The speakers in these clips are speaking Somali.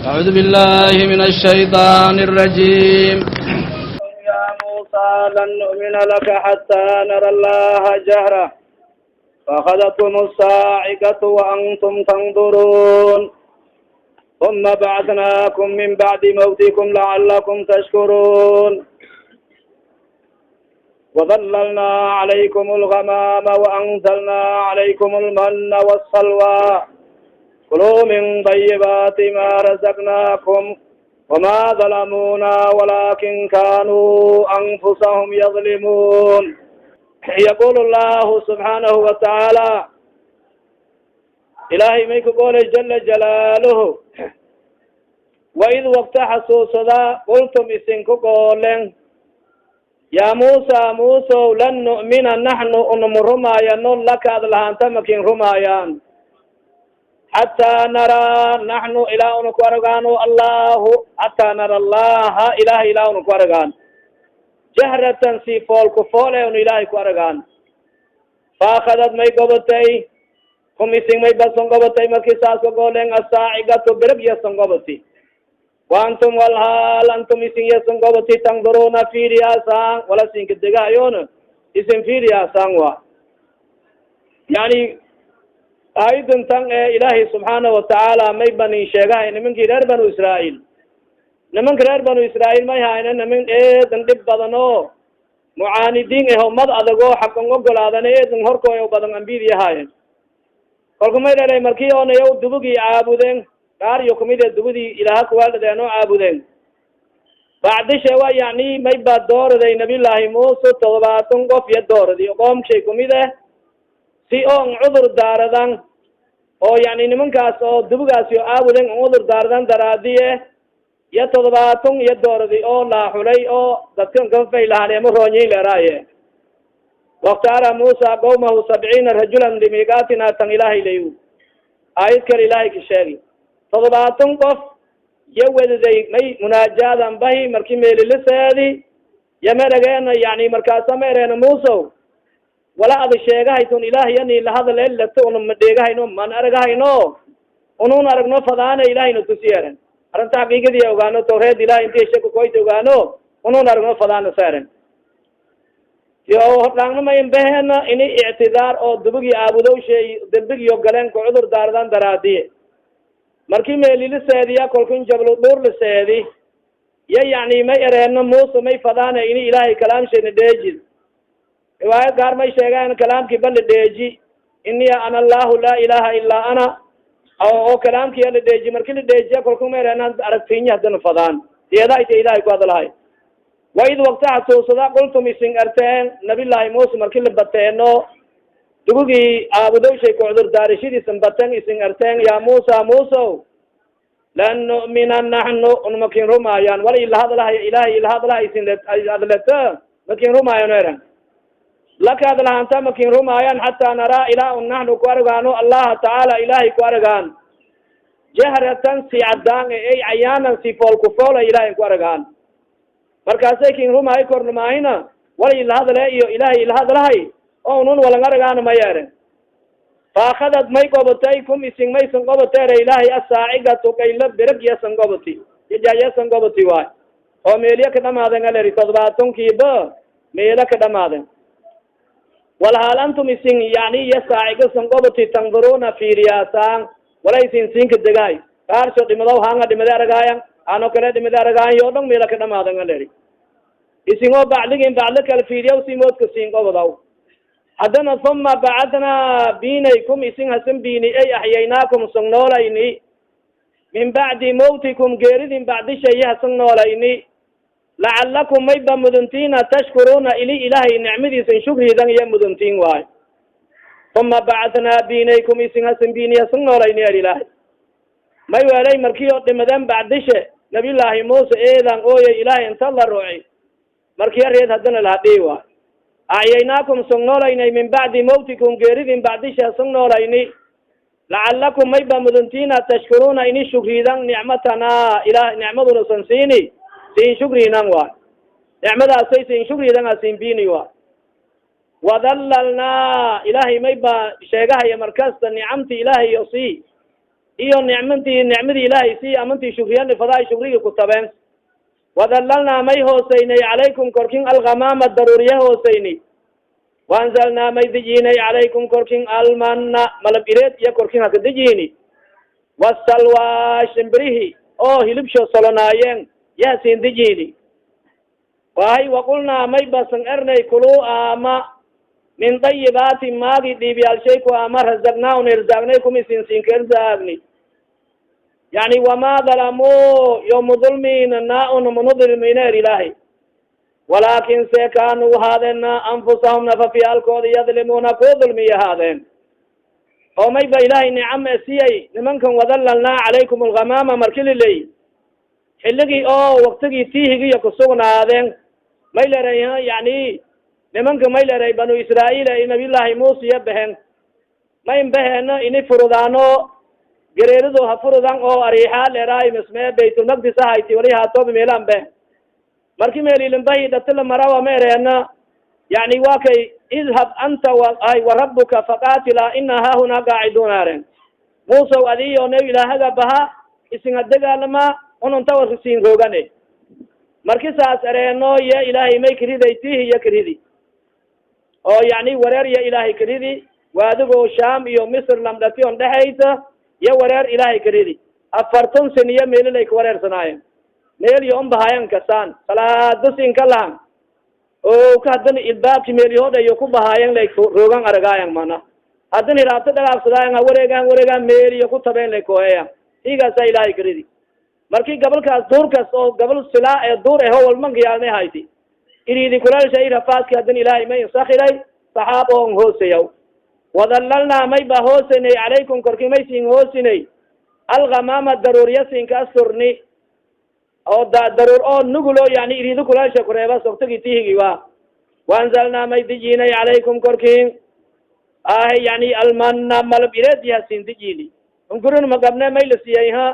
أعوذ بالله من الشيطان الرجيم. يا موسى لن نؤمن لك حتى نرى الله جهرة فأخذتكم الصاعقة وأنتم تنظرون ثم بعثناكم من بعد موتكم لعلكم تشكرون وظللنا عليكم الغمام وأنزلنا عليكم المن والسلوى كلوا من طيبات ما رزقناكم وما ظلمونا ولكن كانوا أنفسهم يظلمون. يقول الله سبحانه وتعالى إلهي ميك قول جل جلاله وإذ وقت حسوسدا قلتم إسنكو قولن يا موسى موسى لن نؤمن نحن أنم رمايا لك أدلهان تمكين رمايا حتى نرى نحن إلى أنكوارغان الله حتى نرى الله إله إلى أنكوارغان جهرة سي فول كفول أن إلهي كوارغان فأخذت مي قبتي هم إسن مي بسن قبتي مركي ساسو قولن الساعقة برق يسن قبتي وأنتم والحال أنتم إسن يسن قبتي تنظرون في رياسان ولا سين كدقايون إسن في رياسان وا يعني آيدن تن إلهي سبحانه وتعالى may bani sheegahay nimankii reer banu Israa'iil. Nimanka reer banu Israa'iil may hayna niman eedan dhib badan oo mucaanidiin eho mad adagoo xaqan ogolaadan eedan horkooyo badan ambidi ahaayeen. Kolka may dhalay markii oonayaw dubugii caabudeen qaar iyo kumid ee dubudii ilaaha kuwaaldhadeen oo caabudeen bacdishe wa yani may baa dooraday nabiyullaahi Muuse 70 qof iyo dooradi qoomshay kumid eh si oon cudur daaradan oo yani nimankaas oo dubugaas iyo aawuden on cudur daaradan daraadiye iyo 70 iyo dooradi oo laaxulay oo dadkan kafaylahaneemo roonyin leeraaye. Wakhtaara Muusa qawmahu 70 rajulan limiiqaatina tan ilaahay layu aayad kale ilaahay ka sheegi 70 qof iyo wadaday may munaajadan bahi marki meeliliseedi yamerageen yani markaasa meereena Muusow wala ada sheegahaytun ilaah yani lahadal elato una madheegahayno man aragahayno unun aragno fadaana ilahayna tusiyeren arrinta xaqiiqadii ogaano tawreed ilahay inti shaka koyta ogaano unun aragno fadaana saren yo hordhaangna mayn bahena ini ictidaar oo dubugii aabudow shay dembigiyo galeen ku cudur daardan daraadiye markii meeliliseediya kolkun jablu dhuur liseedi ya yani may ereeno Muuse may fadaana ini ilaahay kalaamshayna dheejid. Riwaayad gaar may sheegaan kalaamkii bala dheeji ini ana allahu laa ilaha ilaa ana oo kalaamki la dheeji marki la dheejiya kolku ma ereena aragtinya hadana fadaan iyada ita ilahay ku hadalahay. Waid waqta xasuusada qultum isin arteen nabiyullaahi Muuse marki la bateeno dugugii aabudowshay ku cudur daarishadiisan bateen isin arteen yaa Muusa Muusow lan nu'mina naxnu unmakin rumaayaan wala ilahadlahay ilahay ilahadlahay isin adleto makin rumaayan eran laka adlahanta makin rumaayan xataa naraa ilaa un naxnu ku argaano allaha tacaala ilahay ku argaan jahratan si cadaan ay cayaanan si fool ku foola ilahay ku argaan markaasay kin rumaayo kornumaahina wala ilahadle iyo ilahay ilahadlahay oo unun walang argaano mayeeren. Faakadad may gobatay kum isin maysan gobateere ilaahay asaacigatu kayla berag yasan gobati yajayasan gobati waay oo meelya ka dhamaaden aleri 70kiiba meela ka dhamaaden walhaal antum isin yani iya saacigasan gobati tanduruna fiiriyaasaan wala isin siinka degaay qaarsho dhimadaw hanga dhimade aragaayan ano kale dhimade aragaayan yoo dhan meela ka dhamaaden aleri isin oo bacdigin bacdo kala fiiriyaw si moodka siin gobadaw. Haddana uma bacadnaa binaykum isin hasan bini ay axyaynaakum song noolayni min bacdi mawtikum geeridin bacdishayi hasan noolayni lacalakum mayba muduntiina tashkuruna ili ilahay nicmadiisan shukridan iyo muduntiin waay. Uma bacadnaa binaykum isin hasan bini hasan noolayni er ilahay may weelay markii oo dhimadeen bacdishe nabiyullaahi Muuse eedan ooyay ilahay inta la ruuci markii areed haddana lahadhii waay axyaynaakum song noolaynay min bacdi mawtikum geeridin bacdisha song noolayni lacalakum mayba muduntiina tashkuruna ini shukridan nicmatana ilah nicmaduna san siini siin shukrinan waay nicmadaasay siin shukridan asin bini waay. Wadallalnaa ilahay may ba sheegahaya markasta nicamti ilahay o sii. Iyo nicmanti nicmadii ilaahay si amantii shukriyan fadaay shukrigi ku tabeen. Wadhalalnaa may hooseynay calaykum korkin algamaama daruuriya hooseyni. Waanzalnaa may dejinay calaykum korkin almanna malab ireed iyo korkin haka dejini. Wasalwa shimbirihi oo hilibsho solonaayeen yahasin dejini. Wahay waqulnaa may basan ernay kuluu ama min dayibaati maagi dhiibyaalshay ku ama razaqnaa un irzaagnay kum isin sinka irzaagni. Yani wama dalamuu yo mudulmiina naa un manudulmiina er ilaahay. Walaakin se kaanuu haadeen anfusahum nafafyaalkooda yadlimuuna ku dulmiya haadeen. Oo may ba ilaahay nicam siyay nimankan wadalalnaa calaykum alghamaama marki liley xiligii oo waktigii tihigiyo kusugnaadeen may leray yani nimanka may leray banu israail ay nabiyullaahi muusa behen mayn baheena ini furudaano gereerido ha furudan oo ariixa leeraay misme baytulmaqdis ahayti wali haatoob meelaan beh marki meelilimbahi dhatila marawa ma ereena yani waa kay idhab anta ay warabuka faqatila ina haahuna qaaciduna aren muusaw adiyo ne ilaahaga baha isin hadegaalama ununta warsiin roogane marki saas ereeno ya ilaahay may kariday tihi ya karidi oo yani wareer ya ilaahay karidi waadigo sham iyo misr lamdhati on dhexaysa ya wareer ilaahay karidi 40 sin iyo meelilay kawareersanaayen meel yo on bahaayan kasaan salaado sin ka lahan oo ka hadana ilbaabki meeliyooda iyo ku bahaayan lay roogan aragaayan mana haddana hiraabta dhagaafsadaayan ha wareegaan wareegaan meeliyo ku tabeen lay kooheyan igaasa ilaahay karidi marki gabalkaas duurkaas oo gabal silaa ee duur eho walmanka yaalnay hayti iridi kulaalsha irafaaski haddana ilaahay may insakhiray saxaab oo hooseyaw wadhalalnaa may ba hoosinay calaykum korki may siin hoosinay alghamaama daruuriya siinka asturni oo daruur oo nugulo yani iriidi kulaalsha kureeba soktagi tihigi wa waanzalnaa may dijinay calaykum korkin ahe yani almanna malab ireediha siin dijini unkurin magabne may lasiyay ha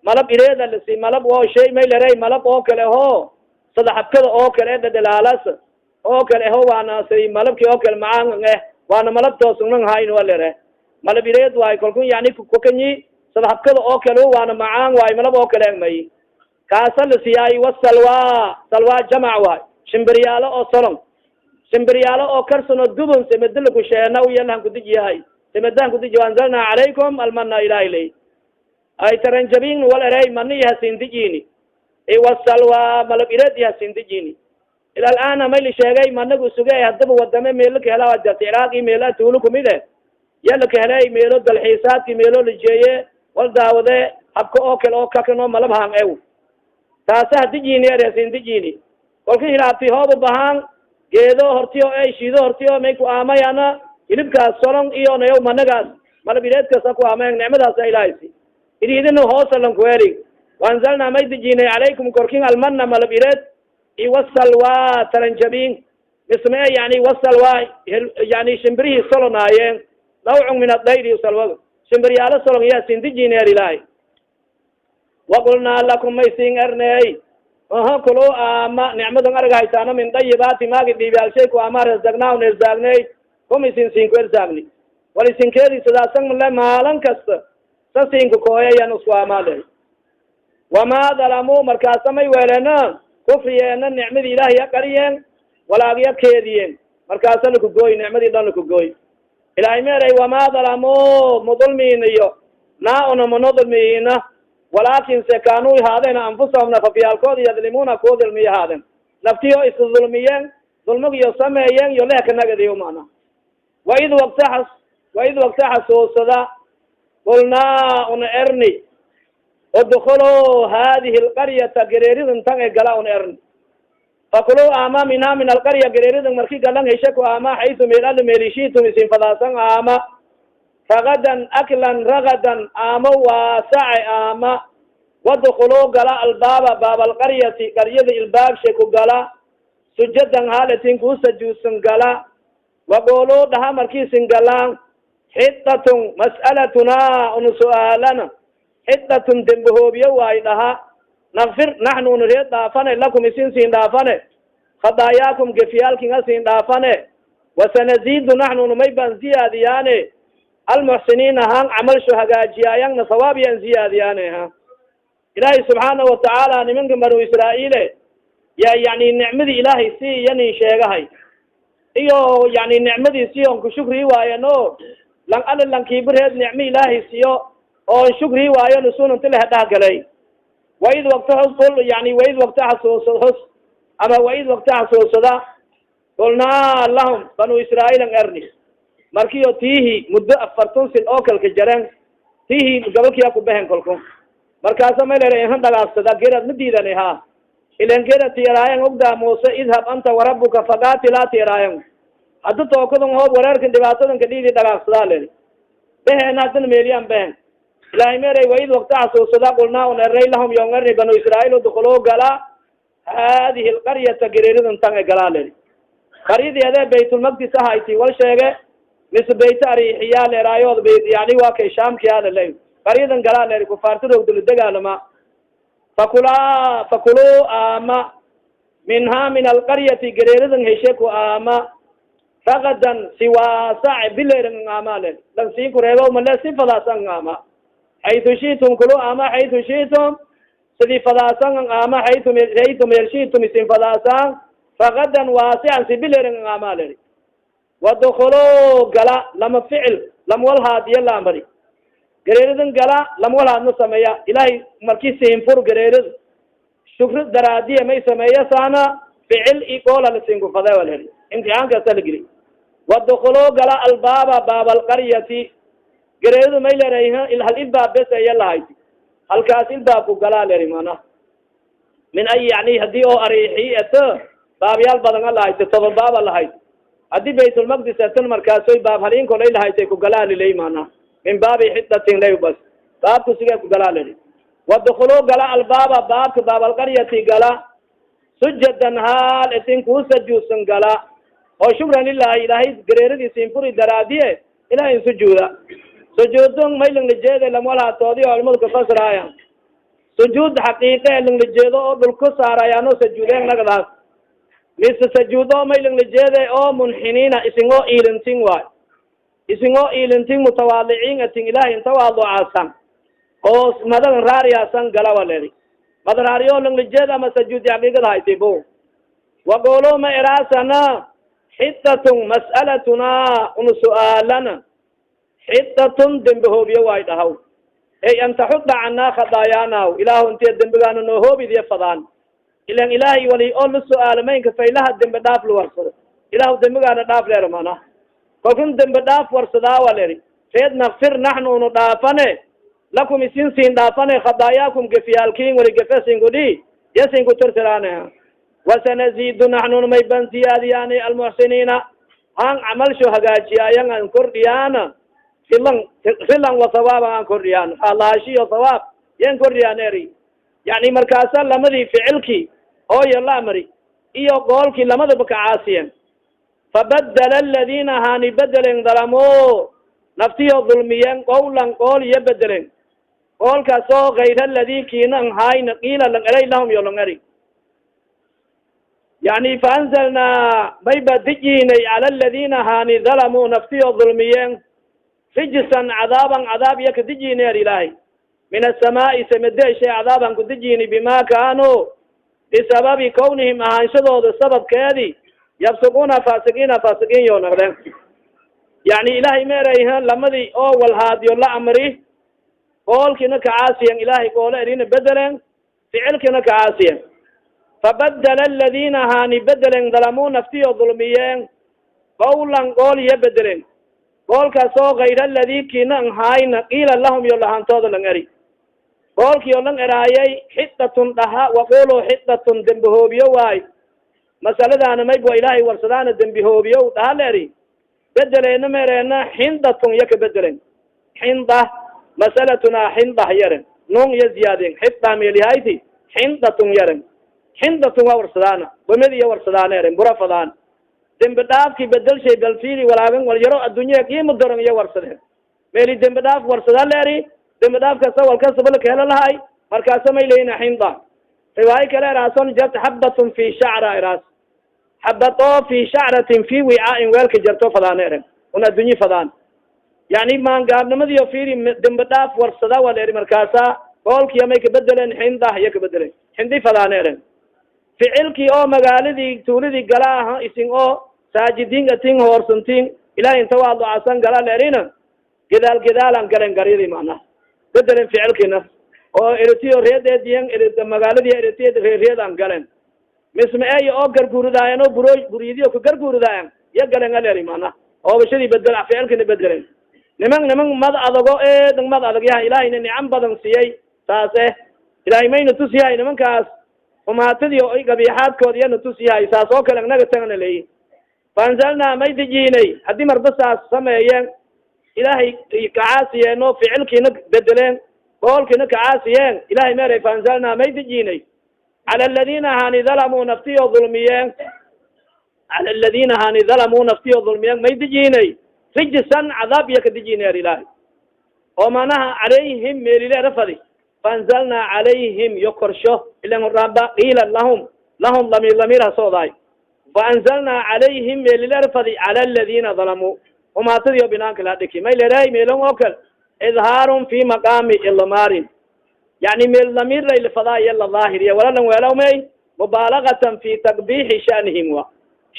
malab ireeda lasi malab oo shay may leray malab oo kale ho sada xabkada oo kale dhadhalaalas oo kale ho waana say malabki oo kale macaan eh waana malab toosugnan hayn wa lere malab ireed waay kalkun yani kukanyi sada xabkada oo kale waana macaan waay malab oo kale may kaasa lasiyaay wasalwa salwa jamac waay shimbiryaalo oo solon shimbiryaalo oo karsano dubun semedala kusheena uyalahan kudijiyahay semedahan kudiji anzalnaa calaykum almana ilahi ley ay taranjabin wal erey mani hasindijini iwasalwa malab ireed hasindijini ila alana may la sheegay managu sugay hadaba wadame meelo ka helaa jarta ciraaqi meela tuulo kumide yala ka helay meelo dalxiisaadki meelo la jeeye wal daawade habka oo kale oo kakano malab haan ew taasa hadijini er hasindijini kolka hilaabti hooba bahaan geedo hortiyo ay shiido hortiyo may ku aamayana hilibkaas solon iyo nayow managaas malab ireedkaasa ku aamayan nicmadaasa ilaahaysi iridina hoosalan kuheli waanzalnaa may dijinay calaykum korkin almana malab ireed iwasalwa taranjabin misme yani wasalwa yani shimbirihii solonaayeen nawcun min adayri salwaga shimbiryaalo solon iya sindijini er ilaahay waqulnaa lakum may sin erney aha kulo ama nicmadan argahaytaano min dayibaati maagi dhiibyaalshay ku ama razaqnaa un irzaagney kum isin sinku irzaagni wal isinkeedi sidaasan male maalin kasta sa sinku kooyayan isku amaale wamaa dalamuu markaasa may weeleena kufriyeena nicmadii ilaahay ya qariyeen walaagya keediyeen markaasa lakugooy nicmadii dhan lakugooy ilaahay meeray wamaa dalamuu mudulmiina iyo naa una manudulmiina walaakin se kaanuu haadeen anfusahum nafafyaalkooda yadlimuuna kuwa dulmiya haadeen naftiyo isdulmiyeen dulmigiyo sameeyeen yo lehkanagadiyo mana waid waqta waid waqta xasuusada qulnaa una erni udkhuluu hadihi alqaryata gereeridan tan e gala una erni fakuluu ama minha min alqarya gereeridan marki galan heshe ku ama xaytu meel ala meelishitum isin fadaasan ama ragadan aklan ragadan ama waasace ama wadkhuluu gala albaaba baab alqaryati qaryada ilbaabshe ku gala sujadan haalatin ku sajuudsan gala waqooluu dhaha markiisin galaan xidatun mas'alatuna una su'aalana xidatun dembahoobiyo waay dhaha nakfir naxnu una reed dhaafane lakum isin siin dhaafane khadaayaakum gefyaalkinga siin dhaafane wasanaziidu naxnu una may baan ziyaadiyaane Almuxsiniina han camalsho hagaajiyaayanna thawaab yan ziyaadiyaane ha. Ilaahay subxaana watacaala nimanka banu Israa'iile ya yani nicmadii Ilaahay si yanin sheegahay iyo yani nicmadii si on kushukrii waayan o lang ala lankiibareed nicmo Ilaahay siyo oo shukrii waayo nusununti lehe dhahgalay. Waid wakta xus kul, yani waid wakta xasuus xus ama waid wakta xasuusada, qulnaa lahum banu Israa'iilan erni markiyo tihi muddo 40 sin oo kalka jaren, tihi gabalkiya kubehen. Kolku markaasa may lere ihan dhagaafsada gerad ma diidani ha ilan gerad tiyaraayan ogdaa Muuse idhab anta warabuka faqatilaa tiyaraayan. Hadda tookadun hoob wareerkan dhibaatadan kadhiidi dhagaafsadaa leri behen, haddana meeliyan behen. Ilahay meray waid wakta xasuusada qulnaa un erey lahum yong erni banu Israail udkuluu gala hadihi alqaryata gereeridan tan e galaa leri. Qaryadii adee Baytulmaqdis ahayti wal sheege mise beyt arixiya leeraayood, yani waa kay shaamkiyaala le qaryadan galaa leri, kufaartadogdula dagaalama. Fakula fakuluu ama minha min alqaryati gereeridan heshe ku ama ragadan siwaasac bileerin ama le lan siin kureebo male si fadaasan ama xaytu shitum kulu ama xaytu shitum sidii fadaasan ama xaytu meel shitum isin fadaasan ragadan waasican si bileerin ama leri. Wadukulu gala lama ficil lam wal haadiya la amri gareeridan gala lam wal haadna sameeya. Ilahay markii siinfur gareerid shukri daraadiya may sameeya saana ficil i goola lasinku fade wal heli imtixaankaasa la geli. Wadukulu gala albaaba baab alqaryati gareeridu may leeray hal ilbaab bes aya lahayti, halkaas ilbaabku galaa leri mana min ay yani hadii oo ariixi eto baabyaal badan a lahayti, todoba baaba lahayd. Haddii Baytulmaqdis etan markaasoy baab halinko lay lahaytay kugalaalilay mana min baabi xidatin lay bas baabku sige kugalaalili. Wadukulu gala albaaba baabka baab alqaryati gala sujadan haal isin kusajuudsan gala oo shukran lilahi Ilahay gareeradiisin furi daraadiye Ilahay in sujuuda. Sujuudun may langlajeeda lamwalhaatoodi culamadu kafasraaya sujuud xaqiiqe langlajeedo oo dhulku saarayaano sajuudeen nagadaas mise sajuudo may langlajeede oo munxiniina isingoo iilintin waay, isingoo iilintin mutawaaliciin atin Ilahay intawaaducaasan oo madan raariyaasan galawa leri madraariyo langlajeed ama sajuudi xaqiiqada haytay bo. Waqolo ma eraasana xitatun mas'alatuna unu su'aalana xitatun dembe hoobiyo waay dhahaw ey an taxuda canaa khadaayaanaw Ilaahu intiya dembigaana noo hoobidiya fadaan ilan Ilaahay wali oo la su'aalo maynka faylaha dembe dhaaf la warsado Ilahu dembigaana dhaaf leero mana kalkun dembe dhaaf warsadaa wa leri reed nakfir naxnu unu dhaafane lakum isin siin dhaafane khadaayaakum gefiyaalkin wali gefe sinkudhi yasinku tirtiraane. Wasanazidu naxnun may ban ziyaadiyaani almuxsiniina han camalsho hagaajiyaayan an kordhiyaana filan filan wa hawaaban an kordhiyaan alaashiyo hawaab yan kordhiyaan eri. Yani markaasa lamadii ficilki oo yo la amri iyo goolkii lamadaba ka caasiyen. Fabadala aladina hani bedelen dalamo naftiyo dulmiyen qawlan qool iyo bedelen qoolkaas oo gayr aladi kiina an hayna qiila lang eray lahum yo lang eri. Yani faanzalnaa may ba dijinay cala aladina hani dalamuu naftiyo dulmiyeen rijsan cadaaban cadaab iya kadijini er Ilahay min asamaai samade shay cadaaban kudijini bima kaanuu bisababi kawnihim ahaanshadooda sababkeedi yafsuquna faasiqiina faasiqiin yo naqdeen. Yani Ilahay meerayha lamadii oo walhaadiyo la amri qoolkina kacaasiyen Ilahay goole erina bedelen ficilkina kacaasiyen. Fabadala aladina hani bedelen dalamuu naftiyo dulmiyeen qawlan qool iyo bedelen goolkaas oo gayr aladi kina an hayna qiila lahum yo lahantooda lang eri goolkiyo lang eraayay xidatun dhaha waqulu xidatun dembi hoobiyo waay masaladaana mayb wa Ilaahay warsadaana dembi hoobiyo dhaha la eri bedeleena mereena xindatun iya ka bedelen xinda masalatuna xindah yaren nun iya ziyaadin xida meelihayti xindatun yaren xindatun waa warsadaana bamedi iya warsadaana eren bura fadaan dembi dhaafki bedel shay balfiri walaagan wal yaro addunya qiimo daran iyo warsadeen meeli dembi dhaaf warsada leeri dembi dhaaf kasta wal kastaba la kahelo lahay. Markaasa may leyna xinda riwaayo kale eraason jart xabatun fi shacra eraas xabat oo fi shacratin fi wicaain weelka jarto fadaan eren un addunyi fadaan. Yani maangaabnimadiyo fiiri dembi dhaaf warsada waa la eri markaasa goolkiya may kabedelen xindah iya kabedelen xindi fadaane eren ficilkii oo magaaladii tuuladii galaaha isin oo saajidiin atin hoorsantin ilahay inta waa ducaasan gala la erina gedaal gedaalan galen garyadi macnaha bedelen ficilkina oo eritiyo reedeediyen magaaladii eritiy reereedan galen misma eyo oo garguuridaayan oo buro buryadiyo ka garguuridaayan iya galen aleri macnaha oobashadii bedel ficilkina bedelen niman niman mad adago eedan mad adag yahay ilahayna nicam badan siiyey saas eh ilahay mayna tusiyahay nimankaas humaatadii o gabiixaadkood iyana tusiyahay saas oo kale naga tagana leeyi faanzalnaa may dejiinay haddii marba saas sameeyeen ilaahay kacaasiyeen oo ficilkiina bedeleen goolkiina kacaasiyeen ilahay meeray faanzalnaa may dejiinay cala aladina hani dalamuu naftiyo dulmiyeen cala aladina hani dalamuu naftiyo dulmiyeen may dejiinay rijsan cadaab iya kadejinayar ilahay oo manaha calayhim meelile rafadi faanzalnaa calayhim yo korsho ilan horaaba qiila lahum lahum lamir lamir hasoodaay faanzalnaa calayhim meelile rafadi cala aladina dalamuu humaatadiyo binaanka la dhiki may leray meelon oo kale idhaarun fi maqaami ilmaarin yani meel lamir laylifadaa iyo la daahiriya walalan weelaw may mubaalagatan fi takbiixi shanihim wa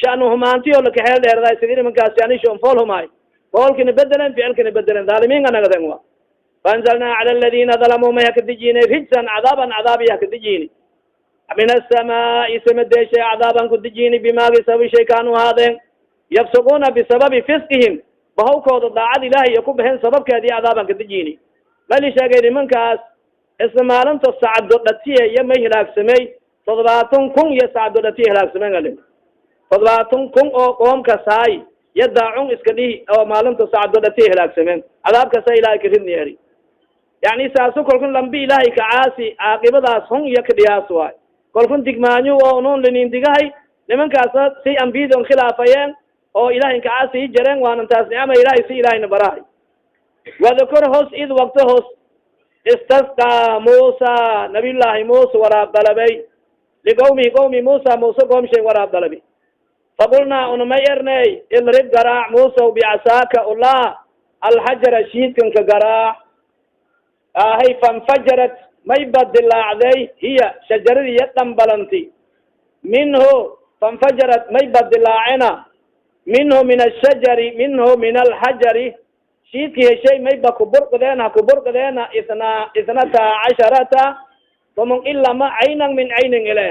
shanu humaantiyo lakaxeel dheerdaay sidii nimankaas yani shonfool humaay goolkina bedelen ficilkina bedelen dhaalimiinka nagaden wa faanzalnaa cala aladina dalamuu may hakadejinay rijsan cadaaban cadaab iya hakadejini min asamaai samadeeshay cadaaban kudejini bimaagi sababi shay kaanuu haadeen yafsuquuna bisababi fisqihim bahawkooda daacad ilahay iyo ku baxeen sababkeedii cadaaban kadejini mali sheegay nimankaas isla maalinta sacdo dhatiye iyo may hilaagsamey 70,000 iyo sacdo dhatiye hilaagsameen ale 70,000 oo qoomkas haay iyo daacun iska dhihi oo maalinta sacdo dhatiye hilaagsameen cadaabkasa ilahay karidni eri yani saasu kolkun lambi ilaahay kacaasi caaqibadaas hun iyo kadhiyaas waay kolkun digmaanyu oo unun linindigahay nimankaasna si ambiyadi on khilaafayeen oo ilahay kacaasi i jareen waanan taas nicama ilahay si ilahayna barahay wadkur hos id wakto hos istasqaa Muusa nabiyullaahi Muusa waraab dalabay liqawmihi qawmi Muusa Muuse qoomshay waraab dalabi faqulnaa unamay erney idrib garaac Muusaw bicasaaka ulaa alxajara shiidkanka garaac ahay fanfajarat may badilaacday hiya shajaradii iya dhambalanti minhu fanfajarat may badilaacena minhu min ashajari minhu min alxajari shiidki heshay may ba kuburqdeen ha kuburqdeena itna itnata casharata 12 caynan min caynin ile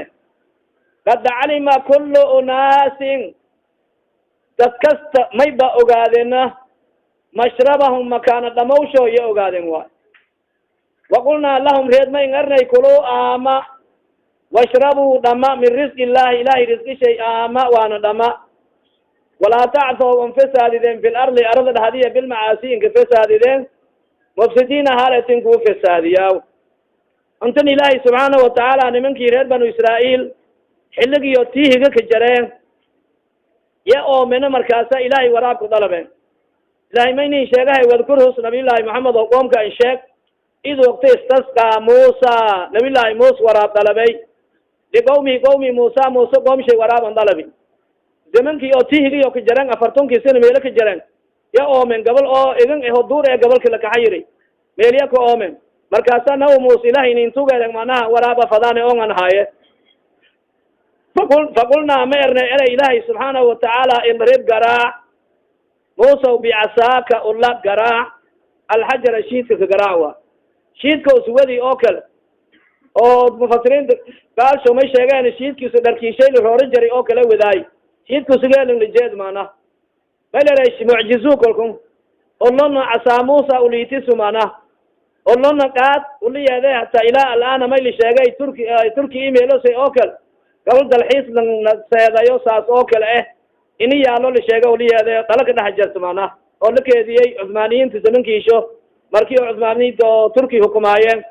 qad calima kulu unaasin dad kasta may ba ogaadena mashrabahum makaana dhamawsho iyo ogaadeen waay waqulnaa lahum reed may ngarnay kuluu aama washrabuu dhama min risqi illahi ilahay risqi shay aama waana dhama walaa tacthow un fasaadideen fi lardi arada dhahdiya bilmacaasi inka fasaadideen mufsidiina haaletin kuu fasaadiyaa intan ilaahay subxaanahu watacaala nimankii reer banu Israa'iil xilligiyo tiihiga ka jareen ya oomena markaasa ilaahay waraabku dalabeen ilahay maynin sheegahay wadkur hus nabiyullaahi Maxamed oo qoomka in sheeg id waqti istasqaa Muusa nabiyullaahi Muuse waraab dalabay liqawmihi qawmi Muusa Muuse qoomshay waraaban dalabi zamankii oo tihigiyo ka jareen 40kii sano meelo ka jareen ya oomen gabal oo igan eho duur ee gabalka lakaxayiri meelya ka oomen markaasa naw Muuse ilahay inin tugeeren macnaha waraaba fadaane ongan haaye faqulnaa ma erne ere ilaahay subxaanahu watacaala idrib garaac Muusaw bicasaaka ula garaac alxajara shiidka ka garaac wa shiidka uswadi oo kale oo mufasiriinta gaalsho may sheegeen shiidkiisu dharkiishay la roori jaray oo kale wadaay shiidka usugeelin lijeed maana malere mucjizu kolkun olona casaa Muusa uliitisu maana olona qaad uliyeede hataa ilaa alaana may la sheegay Turki imeelose oo kale gabal dalxiis seedayo saas oo kale eh ini yaalo la sheega uliyeede dala ka dhex jarto maana oo la keediyey Cuthmaaniyiinta zamankiisho markii Cuthmaaniyiinta oo Turki hukumaayeen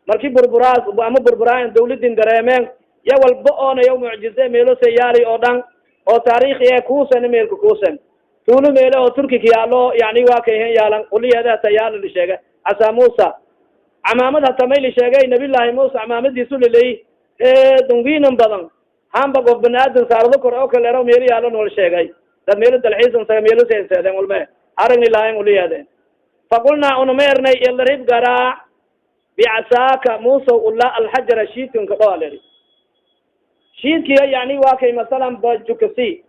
markii burburaas ama burburaayen dawladin dareemeen ya walba oona yaw mucjize meelose yaali oo dhan oo taariikhi ee kuusan meelka kuusan tuulu meele oo Turki ka yaalo yani waa kayhen yaalan uliyeede hata yaalo la sheega casaa Muusa camaamad hata may la sheegay nabiyullaahi Muusa camaamadiisu laleey dungiinan badan hamba qof baniaadan saarado kor oo kale ero meelo yaalo nool sheegay dad meelo dalxiisan saga meelo seenseedeen walme aragni laayen uliyeede Faqulnaa unama ernay idrib garaac bicasaaka Muusaw ula alxajara shiidkanka dhoaleri shiidkiya, yani waa kay masalan bajukasi.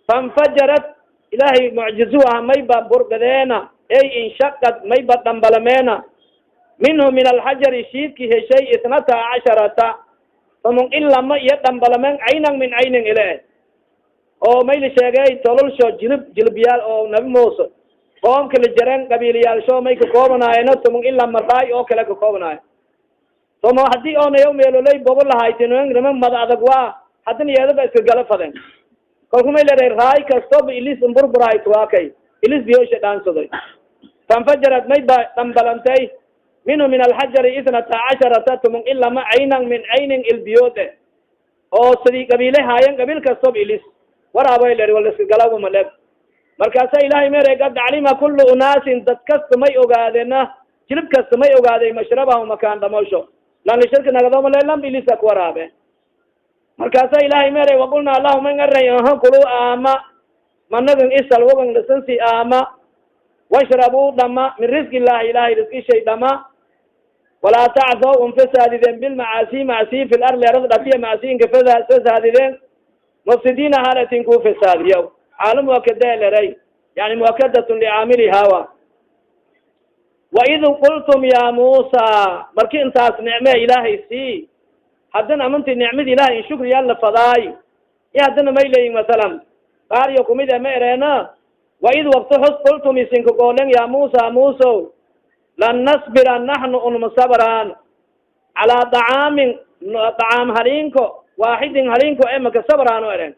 Fainfajarat, ilahay mucjizu aha, may ba burgadeena, ey inshaqad, may ba dhambalameena minhu min alxajari shiidki heshay 12 11 iyo dhambalamen, caynan min caynin ile oo may la sheegay tololsho jilib jilibyaal oo Nabi Muuse qoomka la jaren qabiiliyaalsho may kakoobanaayen 11 raay oo kale kakoobanaayo. Tomo hadii onayaw meelolay bogo lahaytin niman mada adag waa haddana iyadaba iska gala faden. Kalku may leedahay raay kastoba ilis mburburaayt, waa kay ilis biyosha dhaansadoy. Fainfajarat, may ba dhambalantay minhu min alxajari 12 11 caynan min caynin ilbiyood e oo sidii qabiile haayen, qabiil kastoba ilis waraabay leri wala iska galaw maleb. Markaasa Ilahay mere qad calima kulu unaasin, dad kasta may ogaadena, jilib kasta may ogaaday mashrabahu makaan dhamoosho lanlishirka nagadomale lam ilisa kuwaraabe. Markaasa Ilahay mere waqulnaa lahum ngaray aha kulu aama managan isalwagan lisansi aama washrabuu dhama min risqi illahi, Ilahay riski shay dhama, walaa tacthaw unfasaadideen bilmacaasi macsi fi lardi arada dhatiya macsi inka fasaadideen mufsidiina halatin ku fasaadiya xaalo muakada leray, yani muakadatun licaamiliha wa. Waid qultum ya Musa, marki intaas nicme Ilaahay sii, haddana amanti nicmadi Ilahay in shukriya la fadaay i haddana may leyin masalan qaar iyo kumid e ma ereena. Waid wakti xus qultum isinka goolen ya Musa Musow lan nasbira naxnu unmasabraan calaa dacaamin dacaam halinko waaxidin halinko e maka sabraano eren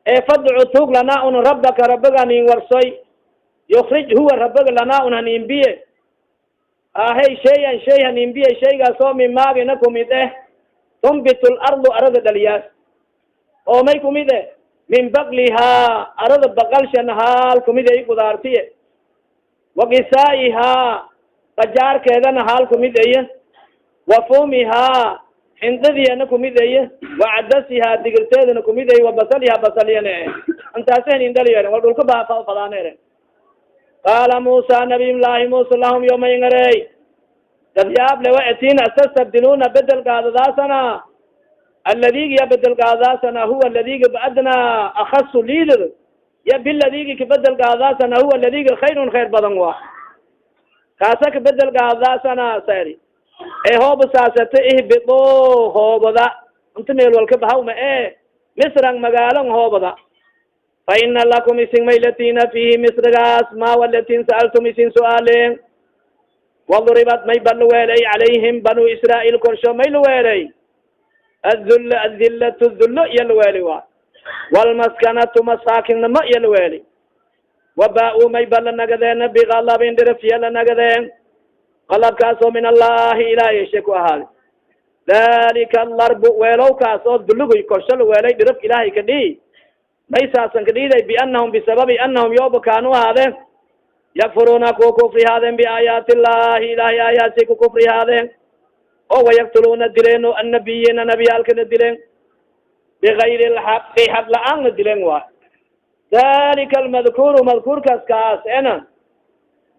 e fadcu tug lanaa un rabaka rabaga nin warsoy yukrij huwa rabaga lanaa un hanin biye ahey shayan shay hanin biye, shaygaasoo min maagina kumid eh tumbit lardu arada dhaliyaas oo may kumid eh min baklihaa arada baqalshan haal kumid ay kudaartiye, wa qisaa'ihaa qajaarkeedana haal kumid eye, wa fumihaa xindadiyana kumid eye, wa cadasihaa digirteedana kumid eye, wa basalihaa basaliyana e intaasi hanin dhaliyo wal dhulka baa fadaan ere. Qaala Musa, Nabiy llahi Musa lahum yomayngarey dadyaab lewa etina astastabdiluna bedel gaadadaasana aladiga ya bedel gaadadaasana huwa ladiga baadnaa akasu liidad ya biladigi kabedel gaadadaasana huwa ladiga khayrun khayr badan wa kaasa kabedel gaadadaasana sari e hooba saasata ihbido hoobada inta meel walka bahawma e Misran magaalon hoobada, fa ina lakum isin maylatina fihi Misrigaas ma walatin sa'altum isin su'aaleen. Waduribat may ba laweelay calayhim banu Israail korsho may laweelay adul adilatu dhullo iya laweeli wa walmaskanatu masaakinnimo iya laweeli, wabaa-u may ba la nagadeena bigalabin dhirifya la nagadeen, qalabkaasoo min Allahi Ilahay heshe ku ahaaday. Dalika alarbu weelowkaas oo dulugoy korsho la weelay dhirif Ilahay ka dhii may saasan ka dhiiday bianahum bisababi anahum yooba kaanu ahaadeen yakfuruna kuwa kufri haadeen biaayaati illahi, Ilahay aayaadsi ku kufri haadeen oo wayaktuluna dileen o annabiyina nabiyaalkana dileen bigayri lxaqi xaq la-aanna dileen waay. Dalika almadkuuru madkuurkaas kaas ena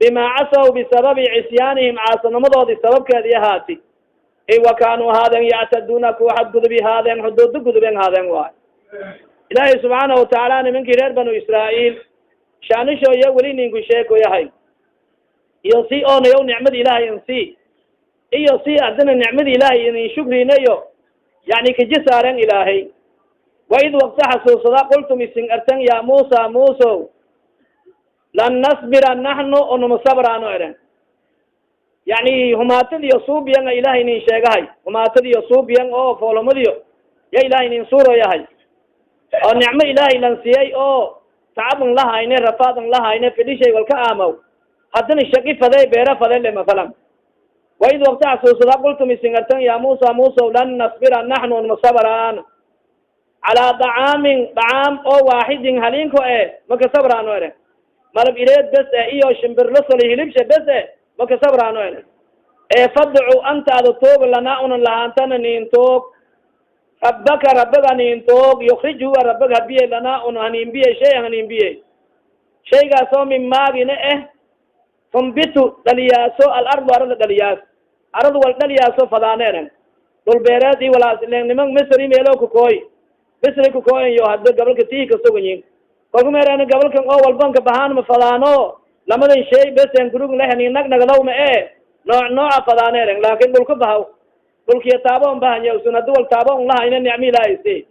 bima casaw bisababi cisyaanihim caasanimadoodi sababkeedi ahaati i wa kaanuu haadeen yactaduna kuwa xadgudubi haadeen xuduuda guduben haadeen waay. Ilaahay subxaana watacaala nimankii reer banu Israail shaanisho iyo weli ninku sheeko yahay iyo si oonayaw nicmada Ilahay in si iyo si haddana nicmada Ilahay inin shukrinayo, yani kajisaaren Ilaahay. Waid wakta xasuusada qultum isin artan ya Musa Musow lan nasbira naxnu onuma sabraano eren, yani humaatadiyo suubiyan Ilahay nin sheegahay, humaatadiyo suubiyan oo foolomadiyo ya Ilahay nin suuro yahay oo nicmo Ilahay lan siyay oo tacabn lahayne rafaadn lahayne fidhishay walka aamaw haddana shaqi fade beera fade le masalan. Waid wakta xasuusada qultum isin artan ya Musa Musow lan nasbira naxnu onuma sabraan calaa dacaamin dacaam oo waaxidin halinko e maka sabraano ere, malab ileed bes e iyo shimbirlasoli hilibsha bes e maka sabraano ere e fadcu anta ada toog lanaa unan lahaantana nin toog rabaka rabaga nin toog yukrij huwa rabaga habiye lanaa un hanin biye shay hanin biye shaygaas oo min maagina eh. Tumbitu dhaliyaaso alardu arada dhaliyaas, arad wal dhaliyaaso fadaaneren dhul beereed i walaas niman Misri meelo kakooy, Misri kakooyan yo hada gabalka tii kasuganyin. Kolka meeren gabalkan oo walbanka bahaan ma fadaano, lamadan shay besen gurug lehni nag nagadaw ma e nooc nooca fadaaneren, laakin dhulka bahaw dhulkiya taabo on bahanya usun hadi wal taabo on lahayna nicmi ilaahaysi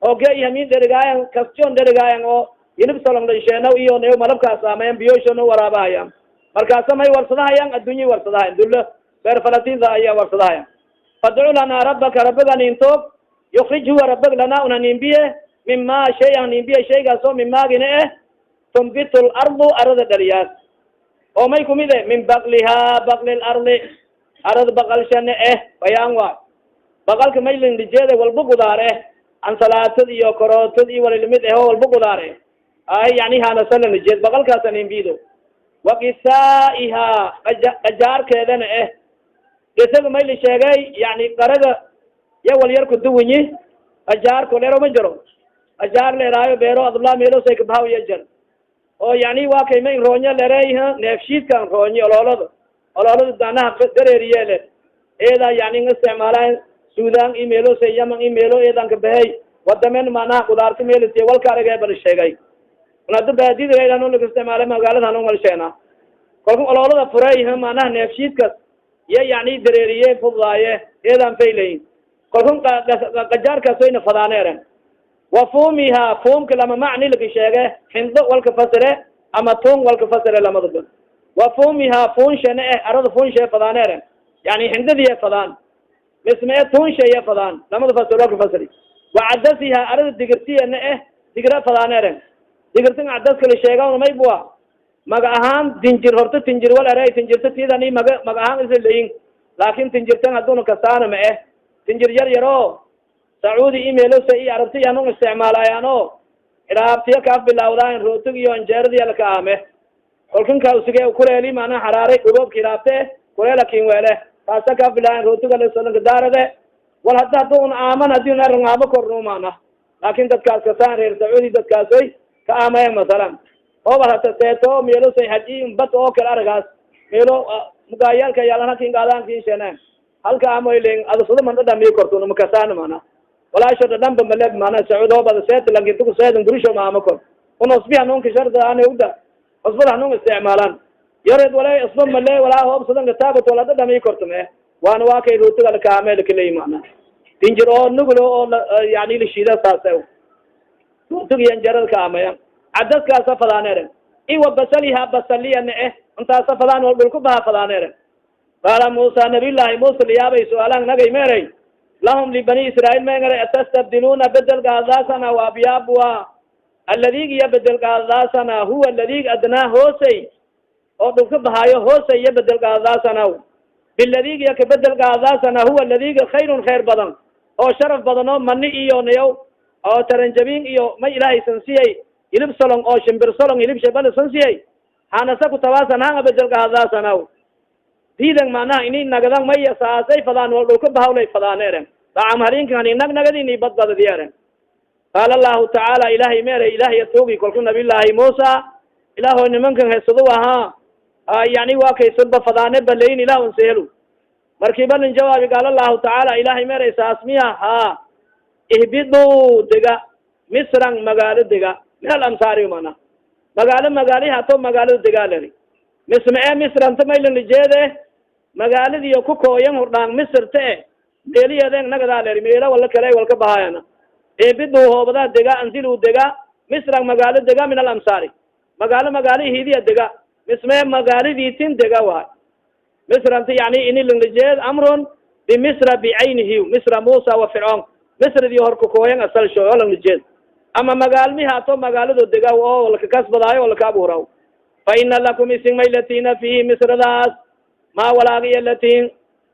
oge hamin dherigaayan kasjon dherigaayan oo hilib solongdhansheenaw iyo ne malabkaas amayan biyoshona waraabahayan. Markaasa may warsadahayan, addunyay warsadahayan, dulo beer falatida aya warsadahayan. Fadcu lanaa rabaka, rabiga nintoog, yukrij huwa rabag lanaa una nimbiye mima shay an nimbiye, shaygaas oo mimaagina eh tumbitu lardu arada dhaliyaas, oo may kumid eh min bakliha, bakli lardi arada baqalshane eh bayaan waay. Baqalka may lindijeeda walba gudaar eh, ansalaatad iyo karootad iyo walilamid eh oo walba gudaar eh ay yani hanasalanjeed baqalkaasa nimbido. Wakisaa'iha qajaarkeedana eh, isaga may la sheegay yani qaraga ya wal yar kuduwinyi qajaarko leero ma jiro, qajaar leeraayo beero adlaa meelosay kabahaw ya jar oo yani waa kay ma roonyo lerey neefshiidkan roonyo oloolada oloolada danaha dareeriye le eeda yani nga isticmaalayan Sudan i meelosay Yaman i meelo eedan ka bahey wadamen manaha kudaarta meelisiy walka aragee bala sheegay. Hada baadida laga isticmaalay magaalada hanun wal sheena kolka oloolada furey manaha neefshiidkas iya yani dareeriye fudaaye eedan faylayin. Kolka qajaarkaas wayna fadaaneeren. Wa fumiha, fumka lama macni laka sheege, xindo walka fasire ama tun walka fasire lamadaba. Wa fumiha funshana eh, arada funshe fadaaneeren, yani xindadiye fadaan misme tunshe fadaan, lamada fasir walka fasiri. Wa cadasiha arada digirtiyana eh, digira fadaaneeren. Digirtin cadaska la sheega may bua maga ahaan tinjir horta tinjir wal ere tinjirta tidani maga maga ahaan isla layin, laakin tinjirtan haduna kasaana ma eh tinjir yar yaro Sacuudi i meelosa i arabti anung isticmaalayaano iraabtiya kaaf bilawdaan rootig iyo anjeeradiya laka aame. Kolkan ka usige kuleeli mana xaraaray dhuboobka iraabte kuleela kin weele kaasa kaaf bilaayan rootiga lasolanka daarade wal hadda hadu un aaman hadii un eran aamo kornu mana, laakin dadkaas kasaan reer Sacuudi dadkaasoy ka aamaya masalan ooba hata seeto meelosay haji bat oo kale aragaas meelo mugaayaalka yaalan halkin gaadaan kin sheeneen halka amoylen adasada man dhadhamiyo kortun makasaan mana walaasho dhadhanba maleb mana Sacuud oo bada seet lankintuku seedan gurisho maama kor un usbi hanunka sharda ana uda usbada hanun isticmaalaan yareed wala usba male walaa hoob sadan kataabat wala dhadhamiyo kortume waana waa kay rootiga lakaame lakaley mana tinjir oo nugulo oo yani lashida saase rootiga yanjarada kaamaya cadaskaasa fadaaneeren iwa basaliha basaliyana eh intaasa fadaan wal dhulku baha fadaaneeren. Qaala Musa, nabiyllahi Musa liyaabay su-aalaan nagay meeray lahum libani Israail mengare: atastabdiluna bedel gaadaasana waabiyaabua aladiig iya bedel gaadaasana huwa aladiig adnaa hoosey oo dhulka bahaayo hoosey iya bedel gaadaasana biladiig iya kabedel gaadaasana huwa aladiiga khayrun khayr badan oo sharaf badan oo mani iyo nayaw oo taranjabin iyo may Ilaahay sansiyay hilib solong oo shimbir solong hilib shabal sansiyay hanasa ku tawaasan hanga bedel gaadaasana diidan manaha ini nagadan maya saasay fadaan wal dhulka bahawlay fadaaneeren dacam harinka hani nag nagadini badbadadiyeeren. Qaala Allahu tacaala, Ilahay mere Ilahay tuugi kolku nabiyllaahi Muusa: Ilaho, nimankan heesado ahaa yani waa kaysadba fadaane balayn ilah sehelu. Markiiba nin jawaabi. Qaala Allahu tacaala, Ilahay mere: saas miya? Ha, ihbiduu dega misran magaalo dega min alamsaari mana magaalo magaali hato magaalada degaa leri misma e misranta maylan lijeede magaaladiyo ku kooyan hordhaan Misrta e meeliyeeden nagadaa leri meela wala kale walka bahaayana. Ihbiduu hoobadaa dega, anzilu dega misran magaalo dega min alamsaari magaalo magaalo hidiya dega misme magaaladiitin dega waay misranta yani ini langlijeed amrun bimisra bicaynihi misra Musa wa Fircoon misradi hor kakooyan asal sho oo langlijeed ama magaalmi haato magaalado dega oo lakakasbadaayo oo laka abuuraw. Fa ina lakum isin may latina fihi misradaas ma walaagiya latin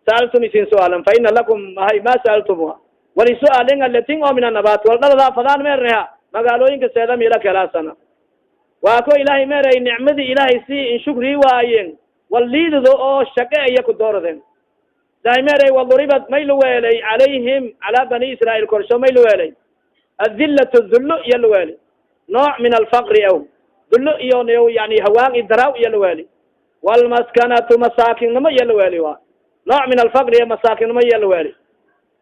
saaltum isin suaalan. Fa ina lakum hay ma saaltum wali suaalin alatin oo min anabat wal dhaladaa fadaan meerneha magaalooyinka seeda miila kelaasana. Waa ko Ilahay meeray nicmadii Ilahay si in shukrii waayen wal liidado oo shaqe iya ku dooraden. Ilahay meeray: waduribat may la weelay calayhim calaa bani Israail korsho may la weelay adilatu dhullo iya la weelay nooc min alfaqri aw dhullo iyo yani hawaan i daraaw iya la weelay. Walmaskanatu masaakinnimo iya la weeli wa nooc min alfaqri masaakinnimo iya la weeli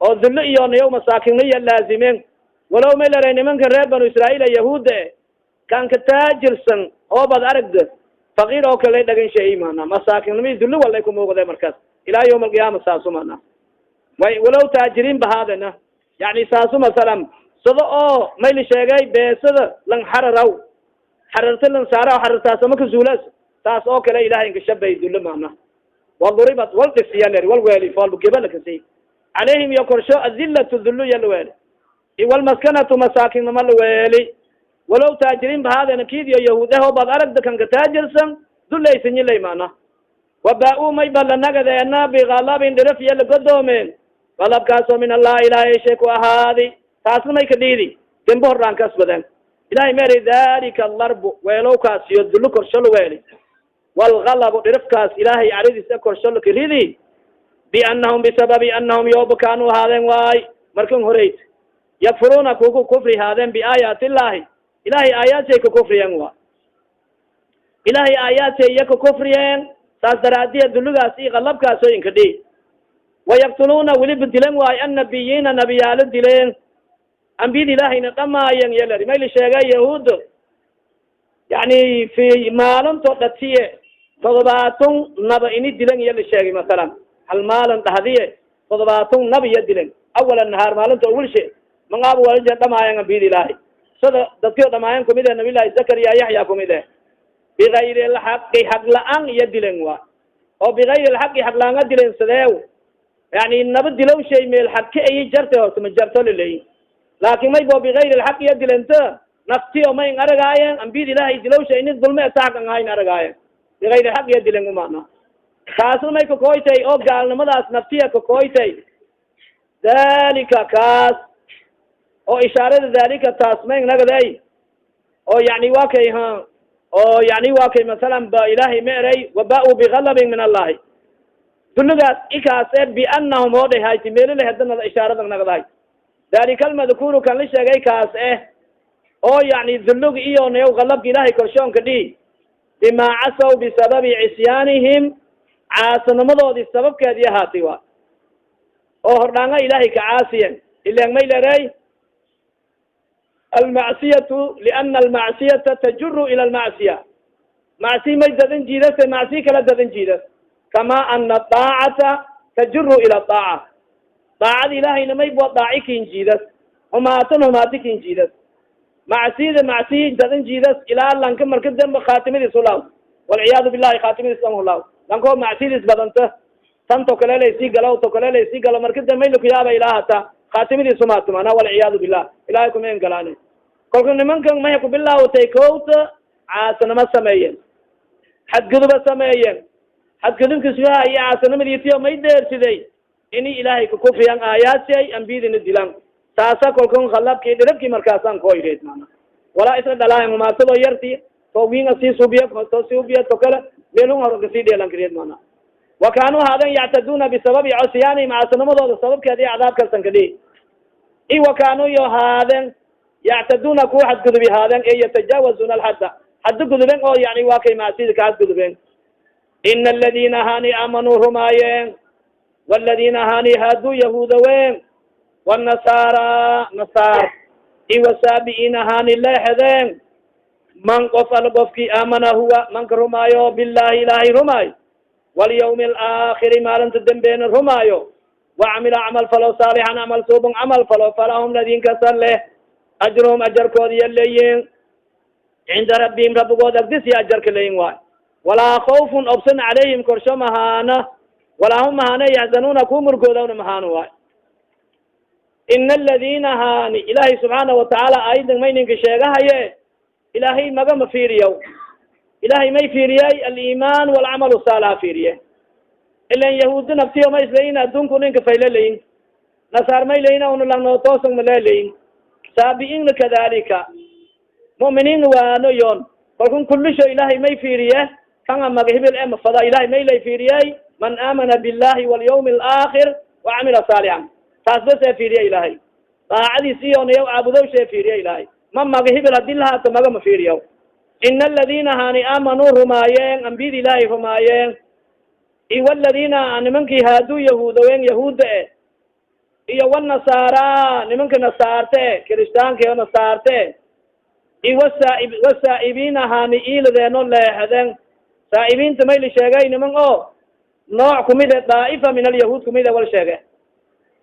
oo dullo iyo nayaw masaakinnimo iya laazimeen. Walow may leray nimanka reer banu Israail yahuuda e kan ka taajirsan oobad aragda faqiir oo kale dhagan shay mana masaakinnimo dullo walay kumuuqde markaas ilaa yawm alqiyaama saasu mana way walow taajiriin bahaadena yani saasu masalan sida oo may la sheegay beesada lang xararaw xararta lang saara xarartaasama kazuulas taas oo kale ilahay inkashabay dullo mana. Waduribat wal dhisiya ler wal weeli foolgeba lakasi calayhim iyo korsho adillatu dullo iya la weeli iwalmaskanatu masaakinnimo la weeli. Walow taajiriin bahaadena kiidiyo yahuudaho baad aragda kanka taajirsan dulaysinyilay mana. Wabaa-u may balanagadeena bikalabin dhiraf iya lagodoomeen galabkaasoo min Allah ilahay shay ku ahaadi taasna may ka dhiidi dembe hordhaan kas badan. Ilahay meri dalika alarbu weelowkaas iyo dullo korsho la weeli walgalabu dhirafkaas ilahay caridiisa korsho lakaridi bianahum bisababi anahum yooba kaanuu ahaadeen waay markan horeyt yakfuruuna kuku kufri haadeen biaayaat illahi ilahay aayaad shay ka kufriyen wa ilahay aayaad shay iya ka kufriyeen saas daraadiya dullugaas iyo qalabkaas oo inka dhi. Wayaktuluuna weliba dilen waay annabiyiina nabiyaalo dileen ambiyada ilahayna dhamaayen yeleri may la sheegay yahuud yani fi maalinto dhatiye 70 naba ini dilen iya la sheegay masalan hal maalin dhahdiye 70 naba iya dilen awal nahaar maalinta awalshe mangaaba walija dhamaayen ambiyada ilahay sida dadkio dhamaayen kumid e nabilahi Zakariya Yaxya kumid e bigayri alxaqi xaq la-aan iya dilen wa oo bigayri alxaqi xaq la-aan a dilen sideew yani naba dilow shay meel xaq ka ayi jarte horta ma jarto laleyi laakin may bo bigayri alxaq iya dilenta naftiyo may ng aragaayen ambiyada ilahay dilow shay ini dulme eta xaq ang hayn aragaayen bigayri alxaq iya dilen umana kaasna may kakoytay oo gaalnimadaas naftiya kakoytay dalika kaas oo ishaarada dalika taas may nagaday oo yani waa kay ha oo yani waa kay masalan ba ilahay ma eray waba-u bigalabin min Allahi dulligaas ikaas e bianahum oo dhe hayti meelila hedana ishaarada nagdahay dalika almadkuru kan la sheegay kaas eh oo yani dullig iyo nayaw galabka ilahay korshoonka dhi bima casaw bisababi cisyaanihim caasinimadoodii sababkeedi ahaatay wa oo hordhaanga ilahay ka caasiyen ilan may lerey almacsiyatu liana almacsiyata tajuru ila almacsiya macsi may dadan jiidase macsi kala dadan jiidas kama ana daacata tajuru ila daaca daacada ilahayna may bo daaci kin jiidas humaatan humaati kin jiidas macsida macsi dadan jiidas ilaa lanka marka dambe khaatimadiis hulaw walciyaadu billahi khaatimadiis an hulaw lanko macsidis badanta tan to kale lay sii galo to kale lay sii galo marka dambe lakuyaaba ilaa hata khaatimadiis humaato mana walciyaadu billah ilahay kuma engalaani. Kolka nimankan mahay ku bilaawtay kowta caasanimo sameeyen xadguduba sameeyen xadgudubkisuha iyo caasanimadiitiyo may deersiday ini ilahay kakufriyan aayaadsiay ambiyadina dilan taasa kolkan khalabki dhirabki markaasaan koyreed mana walaa isla dhalaayan humaatado yarti to winga sii subiya to subiya to kale meelun hor kasii dheelan kareed mana. Wa kaanuu haaden yactaduuna bisababi cosyaanihim caasanimadooda sababkeeda iyo cadaabkasan kadhi i wa kaanuu yo haaden yactaduuna kuwa xadgudubi haaden e yatajaawazuna alxadda xadda guduben oo yani waa kay macsida ka xadguduben. Ina aladina hani aamanuu rumaayeen waladina hani haaduu yahuudawen wanasaara nasaar iwasaabi'iina hani leexedeen man qof al qofki aamana huwa manka rumaayo billahi ilahay rumaayo walyawmi alaakhiri maalinta dambeena rumaayo wacamila camal falo saalixan camal suubon camal falo falahum ladinkasan leh ajruhum ajarkoodiya leeyihin cinda rabbihim rabbigood agdisiya ajarka leeyin waay walaa khawfun obsan calayhim korsho mahaana walaa hum mahaana yaxzanuuna ku murgoodawna mahaana waay. Ina aladina haani ilahay subxaana watacaala aydan may ninka sheegahaye ilahay maga ma fiiriyaw ilahay may fiiriyay aliimaan walcamal saalaha fiiriye ilan yahuudi naftiyo ma islayin adduunku ninka fayle layin nasaar may layin una langnootoosang malelayin saabi'iinna kadalika mu'miniinna waano yoon kalkun kulisho ilahay may fiiriye kanga maga hibil e mafada ilahay may lay fiiriyay man aamana billahi walyawmi alaakhir wacamila saalixan taas bas ee fiiriya ilahay daacadiis iyo nayaw caabudowsha ee fiiriya ilahay ma maga hibil hadii lahaato maga ma fiiriyaw. Ina aladina hani aamanuu rumaayeen, ambiyada Ilaahay rumaayeen, iwaladina nimankii haaduu yahuudowen, yahuuda e, iyo wanasaara, nimanka nasaarte e, kiristaanka iyo nasaarte, iwasaaib wasaa'ibiina hani iiladeeno leexden. Saa'ibiinta may la sheegay? Niman oo nooc kumid e, daa'ifa min alyahuud kumid e wal sheege.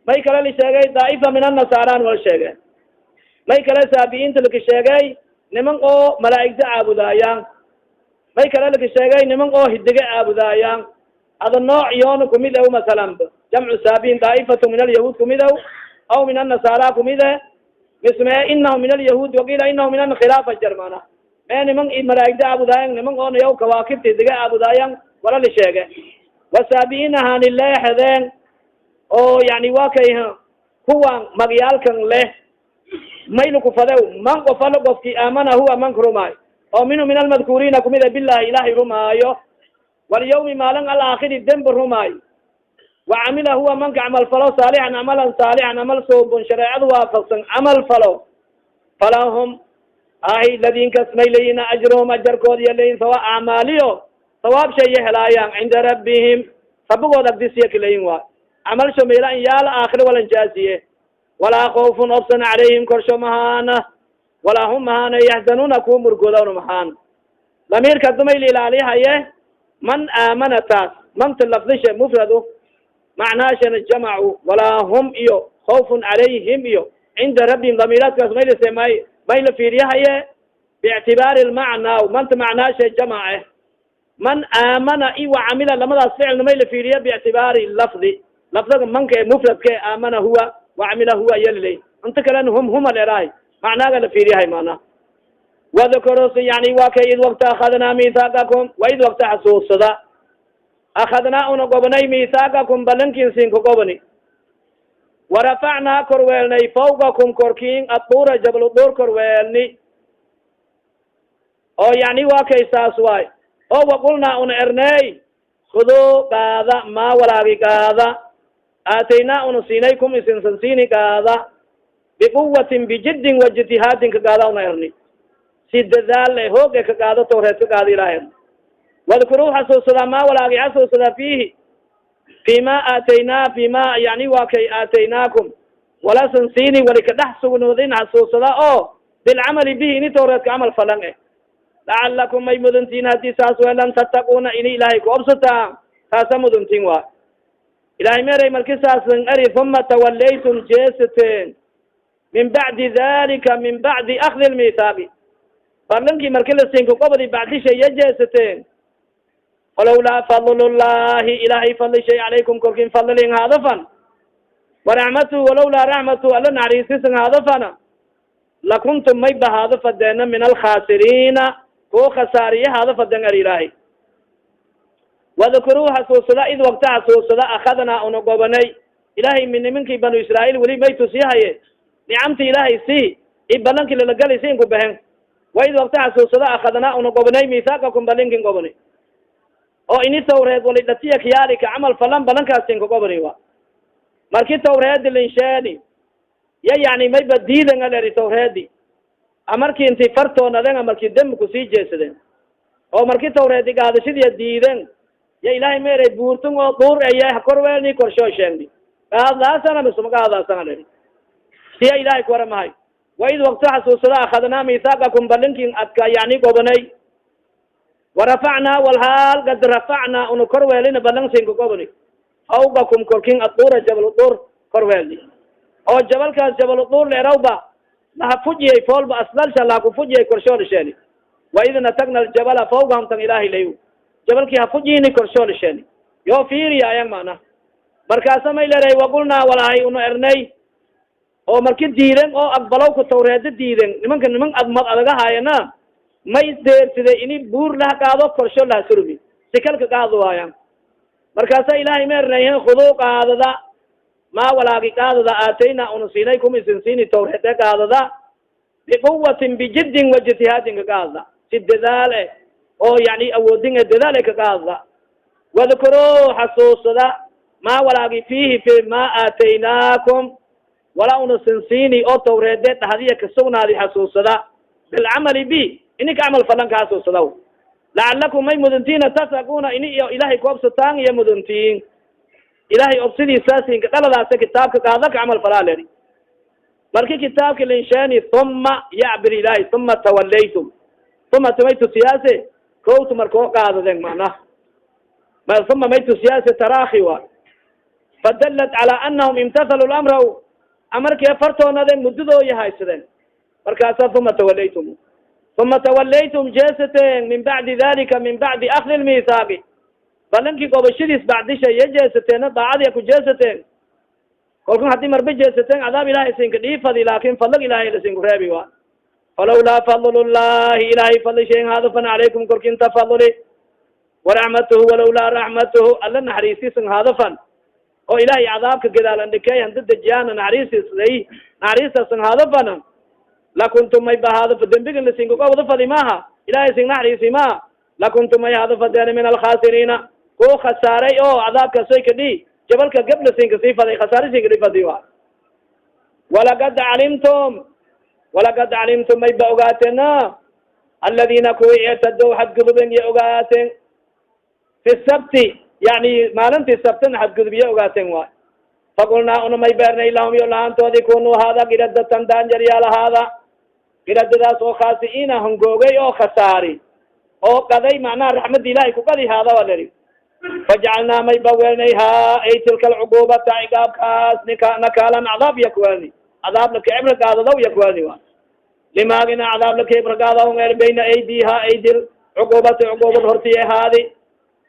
May kale la sheegay? Daa'ifa min annasaaraan wal sheege. May kale saabi'iinta laka sheegay? Niman oo malaa'igta caabudaayaan. May kale laka sheegay? Niman oo hidiga caabudaayaan. Ada nooc yoona kumid ew, masalan jamcu saabiin, daa'ifatu min alyahuud kumid ew, aw min annasaara kumid e, misme inahum min alyahuud, waqiila inahum min alkhilaafa jarmana. Me niman malaa'igta caabudaayan, niman oo nayaw kawaakibta hidiga caabudaayan wala la sheege. Wasaabi'iina hani leexdeen oo yani wa kay kuwan magyaalkan leh may lakufadew. Man qofalo qofki aamana huwa manka rumaayo oo minhu min almadkuuriina kumid e, bilahi Ilahay rumaayo, walyawmi maalin alaakhiri demba rumaayo, wacamila huwa manka camal falo saalixan, camalan saalixan, camal soobon, shareecada waafaqsan camal falo, falahum ahi ladinkas may leyin ajruhum, ajarkood iya leyin, sawa acmaaliyo sawaab shaya helaayaan cinda rabbihim, rabigood agdisiya kaleyin waay. Camal sho meela in yaala aakhira walan jaaziye. Walaa khawfun obsan calayhim korsho mahaana, walaa hum mahaana yaxzanuuna kuwa murgoodawna mahaan. Lamiirka dumay la ilaalihaye man aamana, taas manta lafdishe mufradu, macnaashana jamacu. Walaa hum iyo khawfun calayhim iyo cinda rabbihim, damiiraadkaas maylase may la fiiriyahaye biictibaari lmacnaa. Manta macnaashe jamace man aamana i wacamila, lamadaas ficilna may la fiiriya biictibaari lafdi, lafdaga manka e mufradka e, aamana huwa wacamila huwa iyalilay, inta kalena hum huma leerahay, macnaaga la fiiriyahay mana. Wadakros yani wa kay id wakta akadnaa mithaaqakum, waid wakta xasuusada akadnaa una gobnay mithaaqakum, balankin sinka gobni, warafacnaa korweelnay fawgakum korkiin aduura, jabal duur korweelni, oo yani wa kay saas waay, oo waqulnaa una erney khuduu qaada maa walaagi qaada aataynaa una siinay kum isinsan siini qaada biquwatin, bijidin waijtihaadin ka qaada una erni, si dadaal e hoog e ka qaado, tawreed ka qaada Ilahay. Wadkuruu xasuusada maa walaagi xasuusada fiihi fima aataynaa, fima yani wa kay aataynaakum walasan siini wali ka dhex sugnoodin xasuusada, oo bilcamali bihi ini tawreedka camal falan eh, lacalakum may muduntiin hadii saas welan tattaquuna, ini Ilahay ku obsataa taasa muduntiin waa. Ilahay meray marki saasan eri uma tawalaytum jeesateen min bacdi dalika, min bacdi akdi lmithaaqi, barlankii marki lasinka qobdi bacdisha iya jeesateen. Falawlaa fadlullahi, Ilahay fadli shay calaykum korkin fadlilin haadafan, waraxmatu, walawlaa raxmatu, Alla naxariisisan haadafana, lakuntum may ba haada fadeena min alkhaasiriina, kuwa khasaariye haada faden ar Ilahay. Wadkuruu xasuusada id wagta xasuusada akadnaa una gobanay. Ilahay min nimankii banu Israail weli may tusiyahaye nicamti Ilahay si i balanki lalagali si inku behen. Waid wagta xasuusada akadnaa una gobnay mithaaqakum, balinkin gobni oo ini tawreed wali dhatiya kiyaali ka camal falan balankaas inka gobni wa. Marki tawreedi linsheeni ya yani mayba diidan aleri tawreedi, amarki inti fartoonaden, amarki dembi kusii jeesadeen, oo marki tawreedi gaadashadiya diiden, ya Ilahay meeray buurtun oo duur eye hakorweelni korshoo sheegni gaadaasana misuma gaadaasana leri siya. Ilahay kuwaramahay waid wakti xasuusada akadnaa mithaaqakum, balinkin adka yani gobanay, warafacnaa walhaal kad rafacnaa una korweelina balan sinka gobni fawgakum korkin aduura, jabal duur korweelni, oo jabalkaas jabal duur leerawba laha fujiyay foolba aslalsha laha kufujiyay korshoolisheni. Waid natagna aljabala fawgahum, tan Ilahay lay jabalki ha fujiyini korshoolisheni yo fiiriya ayang mana. Markaasa may leray waqulnaa walahay una ernay, oo marki diiden oo aqbalowka tawreeda diiden nimanka, niman admad adagahaayana may deersiday ini buur laha qaado korsho laha surmi si kalka qaado waayan. Markaasa Ilahay ma ernay khuduu qaadada maa walaagi qaadada aatayna una siinay kum isin siini tawreede qaadada biquwatin, bijidin waijtihaadin ka qaadada, si dadaal eh oo yani awoodin e dadaal e ka qaadada. Wadkuruu xasuusada maa walaagi fiihi fi ma aataynaakum wala una sinsiini oo tawreede dhahdiya kasugnaadi xasuusada bilcamali bi. Ini ka camal falan kaxasuusadaw lacalakum may muduntiina tasakuna ini iyo ilahay kuobsataan iyo muduntiin ilahay obsidiisaasinka dhaladaasa kitaabka qaada ka camal falaa leri. Marki kitaabka linsheeni uma yacbir ilahay uma tawalaytum uma may tusiyaase kowtu markoo qaadaden mana uma may tusiyaase tarakhi wa fadalat cala anahum imtathalu lamra amarki afartoonaden muddadooya haysadeen. Markaasa uma tawalaytum uma tawalaytum jeesateen min bacdi dalika min bacdi akdi lmithaaqi balanki gobashadiis bacdisha iya jeesateen daacadiya ku jeesateen. Kolkan haddii marba jeesateen cadaab ilahay sinka dhiifadi laakin fadlag ilahay lasinku reebi wa falawlaa fadl llahi ilahay fadli shayn haadafan calaykum korkin tafaduli waraxmatuhu walawlaa raxmatuhu alla naxariistiisan haadafan oo ilahay cadaabka gadaalan dhikey handa dejiyaana naxariistisay naxariistaasan haadafana lakuntum may bahaada dembigan lasinka gobda fadi maaha ilahay sin naxariisi maha lakuntum may haada fadeen min alkhasiriina ku khasaaray oo cadaabkaasoy kadhi jabalka gab lasinka sii faday khasaari sinka dhi fadi wa. Walakad calimtum walakad calimtum may ba ogaateena aladina kuwi ictadow xadguduben ya ogaaten fi sabti yani maalintii sabtana xadgudub ya ogaaten waay. Faqulnaa una may beernay lahum yo lahantoodi kunuu hada giradatan daanjaryaal haada giradadaas oo khaasi'iina hongoogay oo khasaari oo qaday macnaha raxmada ilahay kuqadi haada wa leri. Fajacalnaa may ba weelnay ha ay tilka alcuqubata cigaabkaas nika nakaalan cadaab yakuweelni cadaab laka cibra gaadadaw yakuweelni wa limaagina cadaab laka cibra gaadaw ngeel bayna aydiha aydi cuqubati cuqubad hortiye haadi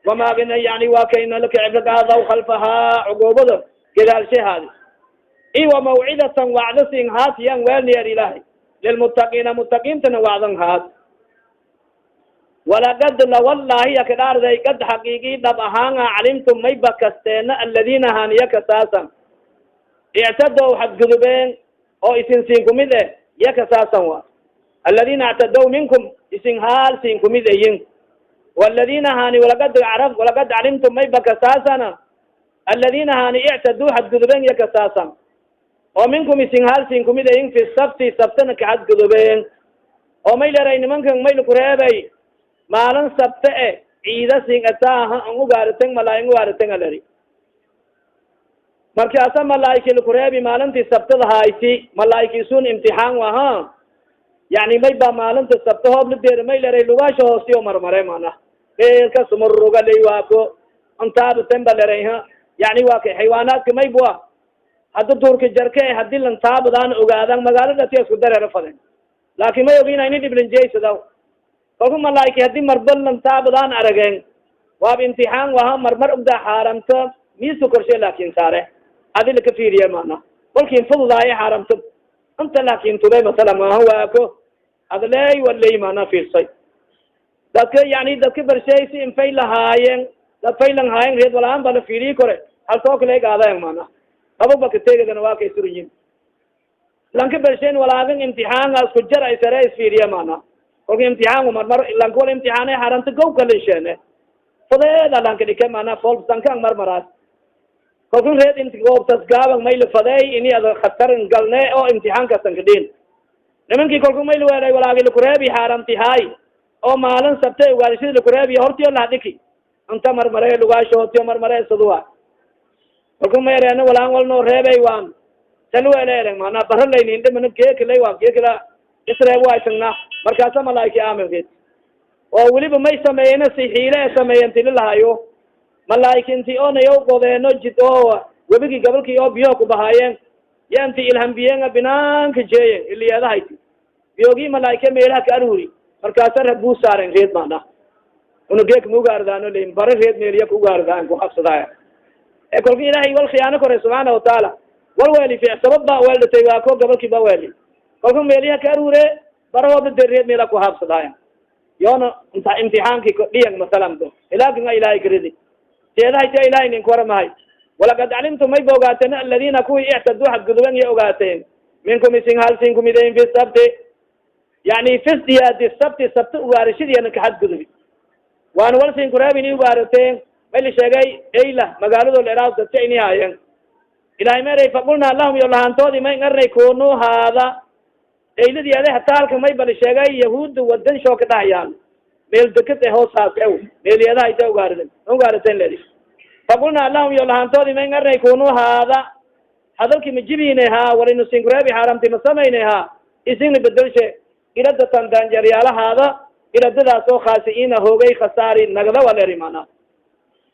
wamaagina yani waa kayna laka cibra gaadaw khalfahaa cuqubada gadaalshe haadi i wa mawcidatan wacda sin haat yan weelniyer ilahay lilmutaqiina mutaqiintana wacdan haat. Walakad lawallahi yakadhaarday kad xaqiigi dhab ahaanga calimtum may bakasteena aladina haniya kasaasan ictadow xadgudubeen oo isin siin kumid eh ya kasaasan wa aladina ictadow minkum isin haal siin kumid eyin waladina hani walakad caraf walakad calimtum may bakasaasana aladina hani ictaduu xadgudubeen ya kasaasan oo minkum isin haal siin kumid eyin fi sabti sabtana ka xadgudubeen oo may leray nimankan may lakureebay maalin sabte e ciida sin ataaha an ugaariten malaay ugaariten aleri. Markaasa malaaiki lakureebi maalintii sabtada hayti malaaiki sun imtixaan waha yani may ba maalinta sabta hoob la deer may leray lugaasha hoostiyo marmare mana eelka sumuruga lay waako antaabiten ba leray ha yani waa kay xaywaanaadka may bua hadda duurka jarka e hadii lantaabadaan ogaadan magaalada ti isku dareero faden laakin may ogina ini dhiblinjeysadaw kalku malaaiki hadii marba lantaabadaan arageen waab imtixaan waha marmar ogdaa xaaramta miisu korshe laakin saare adi laka fiiriye mana kolkin fududaaye xaaramta inta laakin tubay masala maaha waako adley waley mana fiirsay dadka yani dadka barsheysi infay lahaayeen dad faylan haayen reed walaan ba la fiiriyi kore haltoo kale gaadayan mana ababa kategadana waa kay suruyin lanka barsheen walaagan imtixaanka isku jar ay sare isfiiriye mana kolka imtixaanku marmar lanka wala imtixaane xaaranta gow kalisheene fudeeda lanka dhike mana foolsankaan marmaraas kolka reed inti goobtas gaaban mayla fadeey ini ada khatarin galne oo imtixaankasan kadhin nimankii kolka mayla weelay walaagi lakureebi xaaramtihaay oo maalin sabte ugaadishada lakureebi hortiyo lahdhiki inta marmare lugaasho hortiyo marmare saduwa kolka mayreena walaan wal noo reebay waan salweeleeren mana bara laynindhimana geekalay waan geekala isreeb waysangna markaasa malaa'iki aaminkeed oo weliba may sameeyena si xiile e sameeyen tili lahayo malaa'ikinti oonayo godeeno jid oo webigi gabalkii oo biyo kubahaayeen ya inti ilhambiyeenga binaanka jeeyen iliyeedahayti biyoogii malaa'ike meelaha ka aruuri markaasa rabuu saaren reed mana una geek maugaardaano leyin bara reed meeliya kugaardaan kuhabsadaaya e kolka ilaahay wal khiyaano kore subxaana watacaala wal weeli fi sabab ba weeldhatay waa ko gabalkii ba weeli kolka meeliha ka aruure barahooda de reed meela kuhabsadaaya yoona inta imtixaanki dhiyan masalan do ilaakinga ilahay karidi teedahayta ilahay nin kuwaramahay walakad calimtum may ba ogaateen aladina kuwii ictaduu xadguduben ya ogaateen minkum isin hal sin kumideyn fi sabti yani fisdiyaadi sabti sabti ugaarishadiyana kaxadgudubi waana wal sin kureebini ugaarateen may la sheegay eyla magaalado leeraas dadka ini haayeen ilahay meray faqulnaa lahum yo lahantoodi may ngarnay kunuu haada Eyladi ade hataa halka may bali sheegay yahuudda wadan shoo ka dhahayaal meel dekad e hoosaas ew meeliyadaha ita ugaariden ugaariten ledi. Faqulnaa lahum yo lahantoodi may ngarnay kunu haada hadalki majibine ha walinu sinkureebi xaaramti ma samayne ha isingna bedelshe iradatan daanjaryaalahaada iradadaas oo khaasi'iina hoogay khasaari nagda waleri mana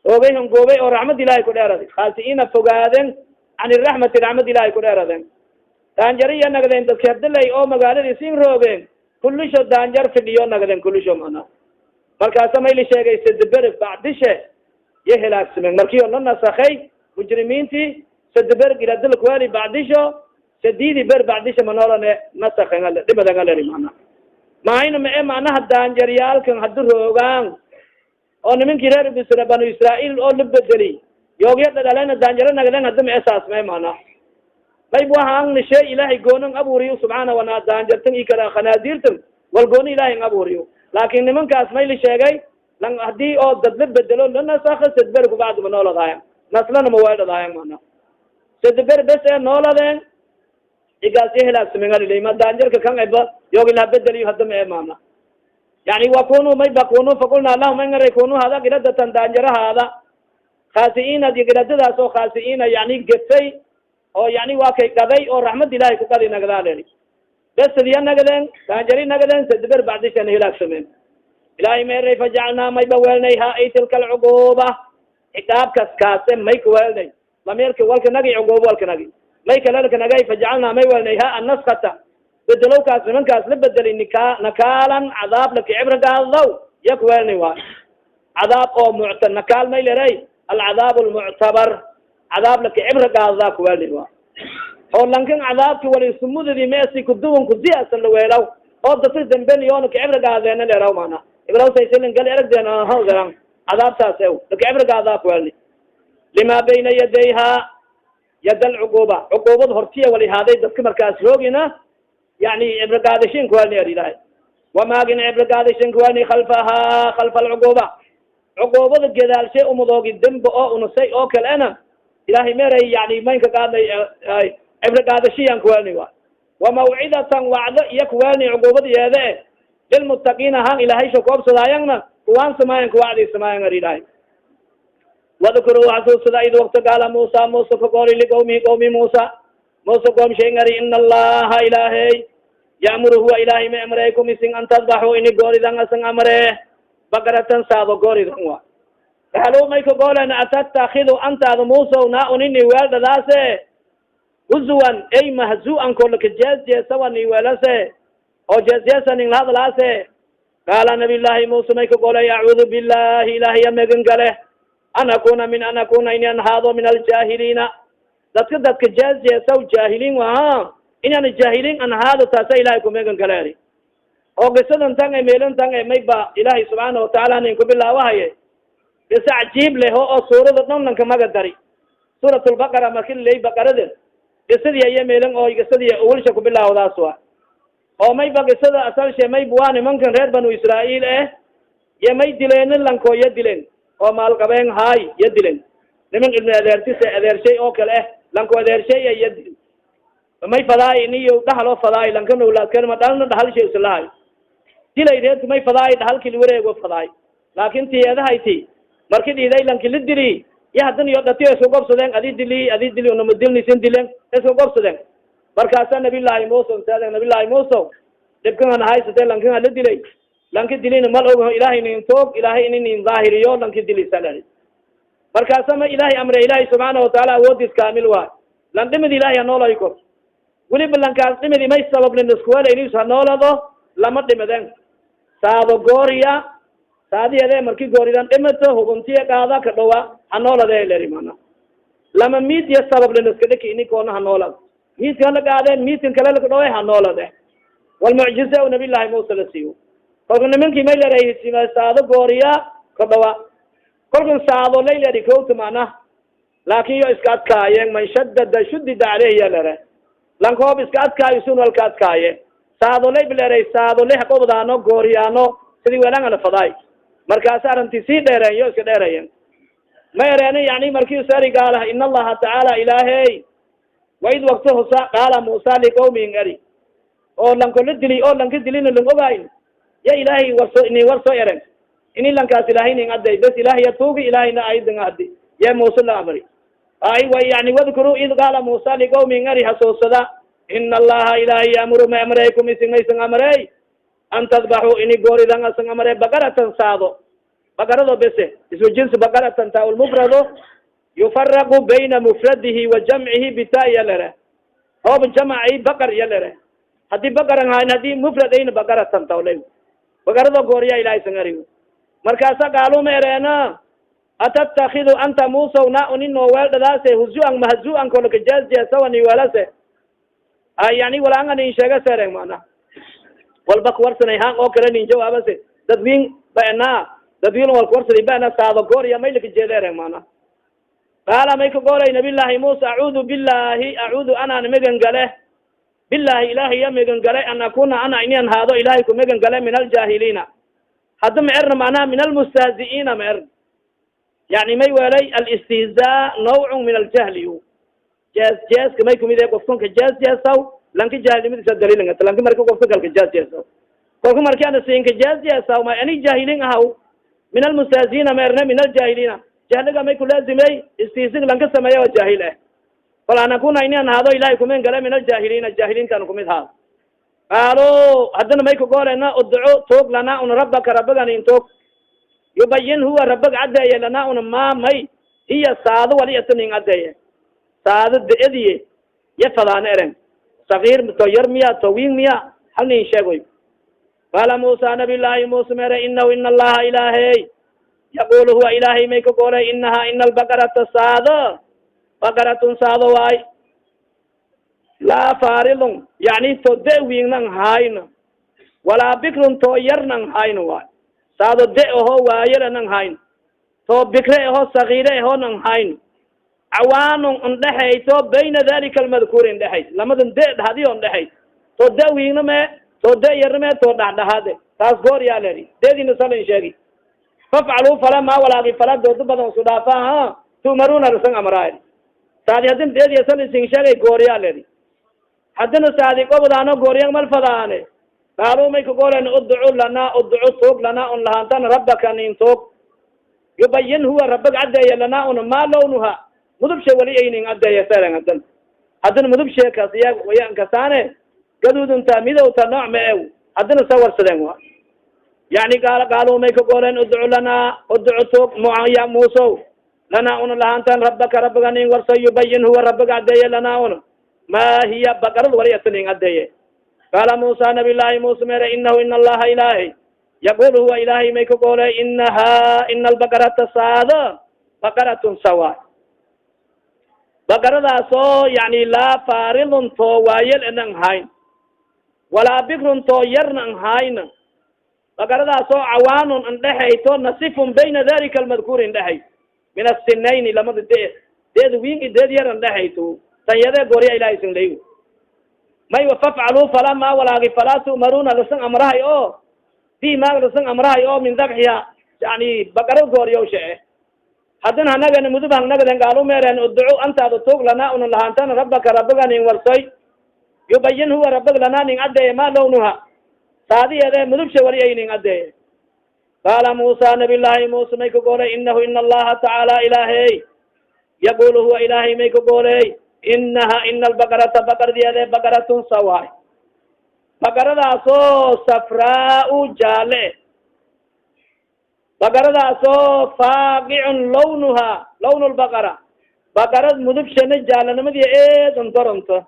hoogay hongoobay oo raxmad ilahay ku dheeradi khaasi'iina fogaaden can iraxmati raxmad ilahay ku dheeraden daanjariya nagden dadki hadilay oo magaalada isin roogeen kulisho daanjar fidhiyo nagden kulisho mana. Markaasa mayli sheegay sadber bacdishe ya helaagsameen markiyo la nasakay mujrimiinti sadber iradalkuweli bacdisho sadidi ber bacdisho manoolane nasakhen dhimadangaleri mana mahayna mae macnaha daanjaryaalkan hadi roogaan oo nimankii reer bisra banu israail oo la bedeli yoogya dhadhalena daanjaro nagden hadi mae saas mae mana mayb wahaangna shay ilahay goonan abuuriyo subxaana wana daanjartan i kala khanaadiirtan wal gooni ilahay ang abuuriyo laakin nimankaas may la sheegay lang hadii oo dad la bedelo la nasakha sadber kubacdi ma nooladaayan naslana maweedhadaayan mana sadber bes ee nooladeen igaas ya helaagsamen ma daanjarka kan eba yoog ilaha bedeliyo hada ma e mana yani wa kunu may ba kunu faqulnaa lahum angara kunu hada giradatan daanjarahaada khaasi'iina giradadaas oo khaasi'iina yani gefay oo yani waa kay gaday oo raxmad ilahay ku gadi nagdaaleli bes sidiya nagadeen daanjari nagadeen sadber bacdishana helaagsameen. Ilahay meeray fajacalnaa may ba weelnay ha ay tilka alcuquuba ciqaabkas kaase may kuweelnay lameerka walka nagi cuquuba walka nagi may kalalka nagay fajacalnaa may weelnay ha annaskata bedelowkaas nimankaas la bedeli nika nakaalan cadaab laka cibragaadaw ya kuweelnay waay cadaab oo mucta nakaal may leray alcadaab almuctabar cadaab laka cibragaadadaa kuweelnay waay oo lankan cadaabki walisumudadi meesi kuduwan kusiyasan la weelaw oo dadka damben yoona kacibragaadeena leeraw mana ibrawsaysilin gal eragdeen hawderan cadaabtaas ew laka cibragaadaa kuweelnay lima bayna yadayha yad alcuquuba cuquubad hortiya walihaaday dadka markaas roogina yani cibragaadashin kuwelni er ilahay wamaagin cibragaadashin kuwelni khalfaha khalfa alcuquuba cuquubada gadaalshe umudoogi demba oo unusay oo kale ena ilahay meeray yani maynka qaadnay cibragaadashiyan kuwelni wa wamawcidatan wacdo iyo kuwelni cuquubada yeede e lilmuttaqiina han ilahay sho kuobsadaayangna kuwaan samaayan kuwacdi samaayan er ilahay. Wadkuruu xasuusada id wakti qaala Musa Musa kagooli liqawmihi qawmi Musa Musa qoom sheengari ina allaha ilaahey ya'muru huwa ilahay ma amreykum isin an tadbaxu ini gooridan asan amre bakaratan saado gooridan wa. Qaaluu may kagoolen atatakidu antaada Musa naa unini weeldhadaase huzuwan ay mahzuan kolaka jeesjeesawani weelase oo jeesjeesanin lahadlaase. Qaala nabiy llahi Musa may kagolay acuudu billahi ilahiya megan gale an akuna min an akuna ini an haado min aljaahiliina dadka jeesjeesaw jaahiliin waha inaan jaahiliin an haado taasa ilahay kumegan galeeri oo qisadan tan e meelan tan e may ba ilahay subxaana watacaala nin kubilaawahaye qisa cajiib leh oo suurada dhan lanka maga dari suurat lbaqara marki ley baqarada qisadii aya meelan oo qisadii awalsha kubilaawdaas wa oo may ba qisada asalshe may waa nimankan reer banu israail eh ye may dileen lanko ya dileen oo maalqabeen haay ya dileen niman ibn adeertise adeershay oo kale eh lanko adeershay ya dilen may fadaay niyo dhaxlo fadaay lankan awlaadkan ma dhalna dhaxal shay islahay dilay reerku may fadaay dhaxalkii wareego fadaay laakin tiyeedahayti markii dhiiday lanki la dili ya hadan iyo dhatiyo isku gobsadeen adi dili unama dilnisin dilen isku gobsadeen. Markaasa nabiyullaahi Musa saade nabiyullaahi Musa dhibkan an haysatee lankan la dilay lanki dilina mal og ilahay nin toog ilahay inin daahiriyo lanki dili salari. Markaasa ma ilahay amre ilahay subxaana watacaala awoodis kaamil waay lan dhimid ilahay hanoolay kor weliba lankaas dhimidi may sababnin iskuweleynis hanoolado lama dhimiden saado gooriya saadiyade marki gooridan dhimato huguntiya qaada ka dhawa hanoolade leri mana lama miid iyo sabablin iska dhiki ini koona hanoolad miidkan la qaadeen miidkan kale laka dhawa hanoolade walmucjiza nabiy llahi Musa la siiyo kolka nimankii may leray saado gooriya ka dhawa kolkan saado layleri kowta mana laakin yo iska adkaayeen man shadada shudida caleyhi ya lere lankoob iska adkaayo sun walka adkaaye saado lay bileray saado leh qobdaano gooriyaano sidii weelangana fadaay markaas arrinti sii dheereen yo iska dheereyen ma ereeni yani markii sari gaala in allaha tacaala ilaahey waid wakti husa qaala Musa liqawmihin eri Oo lanko la dili oo lanka dilina lang ogayn ya ilahay warso ini warso eren ini lankaas ilahay ning aday bes ilahay ya tuugi, ilahayna aydan adi ya Musa la amri ay wa yani wadkuru id qaala Musa liqawmi ngari hasuusada ina Allaha ilahay yaamuru ma amraykum isin maysan amrey an tadbaxu ini gooridan asan amre bakaratan saado bakarado bese ismu jins bakaratan taa lmufrado yufaraqu bayna mufradihi wa jamcihi bita yalere hoob jamci bakar yalere haddii bakaran hayn, haddii mufrad ayna bakaratan tawle bakarado gooriya ilahay san ari. Markaasa gaaluma ereena atatakidu anta Musaw na unin noo weeldhadaase huzuan mahzuan kolakajaasjeesawani weelase ay yani walaanga nin sheega sereng mana walba kuwarsanay haan oo kale nin jawaabase dadwin bana dadwin wal kuwarsanay bana saado gooriya may lakajeeda ereng mana. Qaala may ka gooray Nabiy Llahi Musa: acuudu billahi, acuudu anaan megan gale billahi, ilahay ya megan gale, an akuna ana inian haado ilahay ku megan gale min aljaahiliina. Hadda ma erna macnaha min almustahzi'iina ma ern. Yani may welay alistihzaa nawcun min aljahli, jees jeeska may kumid qofkunka jees jeesaw lanka jahilnimadiisa daliilnga lanka marka qofka kalka jees jeesaw kolka marki ana siinka jees jeesaw ma ani jaahilin ahaw. Min almustahzi'iina ma erne, min aljaahiliina jahliga may kulaazimey istihzig lanka sameeya oo jaahil ah kol an akuna ini an haado ilahay kumen gale min aljaahiliina jaahiliintan kumid haado. Qaalo haddana may kagoolena udcu toog lana una rabaka rabagan in toog yubayin huwa rabag cadeeye lana una ma may hiya saado wali atanin cadeeye saado de-ediye ya fadaana eren sagiir to yar miya to wing miya hal nin sheegoy. Qaala Musa, Nabiy Llahi Musa mere: inahu ina Allaha ilaahey yaqulu huwa ilahay may ka goolay inaha ina albakarata saado bakaratun saado waay laa faaridun yani to de wingnan hayno walaa bikrun to yarnan hayno waay saado de oho waayelanan hayno to bikre aho sagiire aho nan hayno cawaanun ndhexayto bayna dalika almadkuuri ndhexayt lamadan de dhahdi o ndhexayt to de wingna me to de yarna me to dhexdhexaade taas goor yaa leri dedina salin sheegi fafcalu fala ma walaagi fala doodo badan isu dhaafa ha tu'maruna lasan amraay saadi hadin dediya salin sin sheegay goor yaa leri haddina saadi gobdaano gooryan mal fadaane. Qaalu may kagolen udcu lana udcu toog lana un lahaantan rabaka nin toog yubayin huwa rabag cadeeye lana un ma lawnuha mudubshe wali aynin cadeeye seren hadan haddana mudubshe kas iya wayan kasaane gadudunta midowta nooc ma ew haddana sa warsadeen wa yani gaal qaalu may kagolen udcu lana udcu toog ya Musow lana un lahaantan rabaka rabaga nin warsa yubayin huwa rabag cadeeye lana un ma hiya bakarad wali atanin cadeeye. Qaala Musa, Nabiy Llahi Musa mere: inahu ina Allaha ilahi yaqul huwa ilahay may ka goolay inaha ina albakarata saado bakaratun sawa bakaradaasoo yani laa faaridun to waayel inan hayn walaa bikrun to yarnan hayn bakaradaasoo cawaanun indhexayto nasifun bayna dalika almadkuuri indhexayto min asinayni lamada de deed wing deed yar indhexayto tanyade goorya ilahay sin lay may fafcalu fala ma walaagi falaa tu'maruna lasan amrahay oo bi maag lasan amrahay oo min dabxiha yani bakaro gooriyow shee haddana hanagana mudub hangnagaden gaalu meeren udcu antaada tuug lana una lahaantan rabaka rabaga nin warsoy yubayin huwa rabag lana nin adeeye ma lawnuha saadiyede mudubshe wali ay nin adeeye. Qaala Musa, Nabiy Llahi Musa may ka goolay inahu ina Allaha tacaala ilaahey yaqulu huwa ilahay may ka gooley inaha ina albakarata bakardiede bakaratun sawaay bakaradaasoo safraa jaale bakaradaasoo faaqicun lawnuha lawn lbaqara bakarad mudubshana jaalanimadi eedan doronto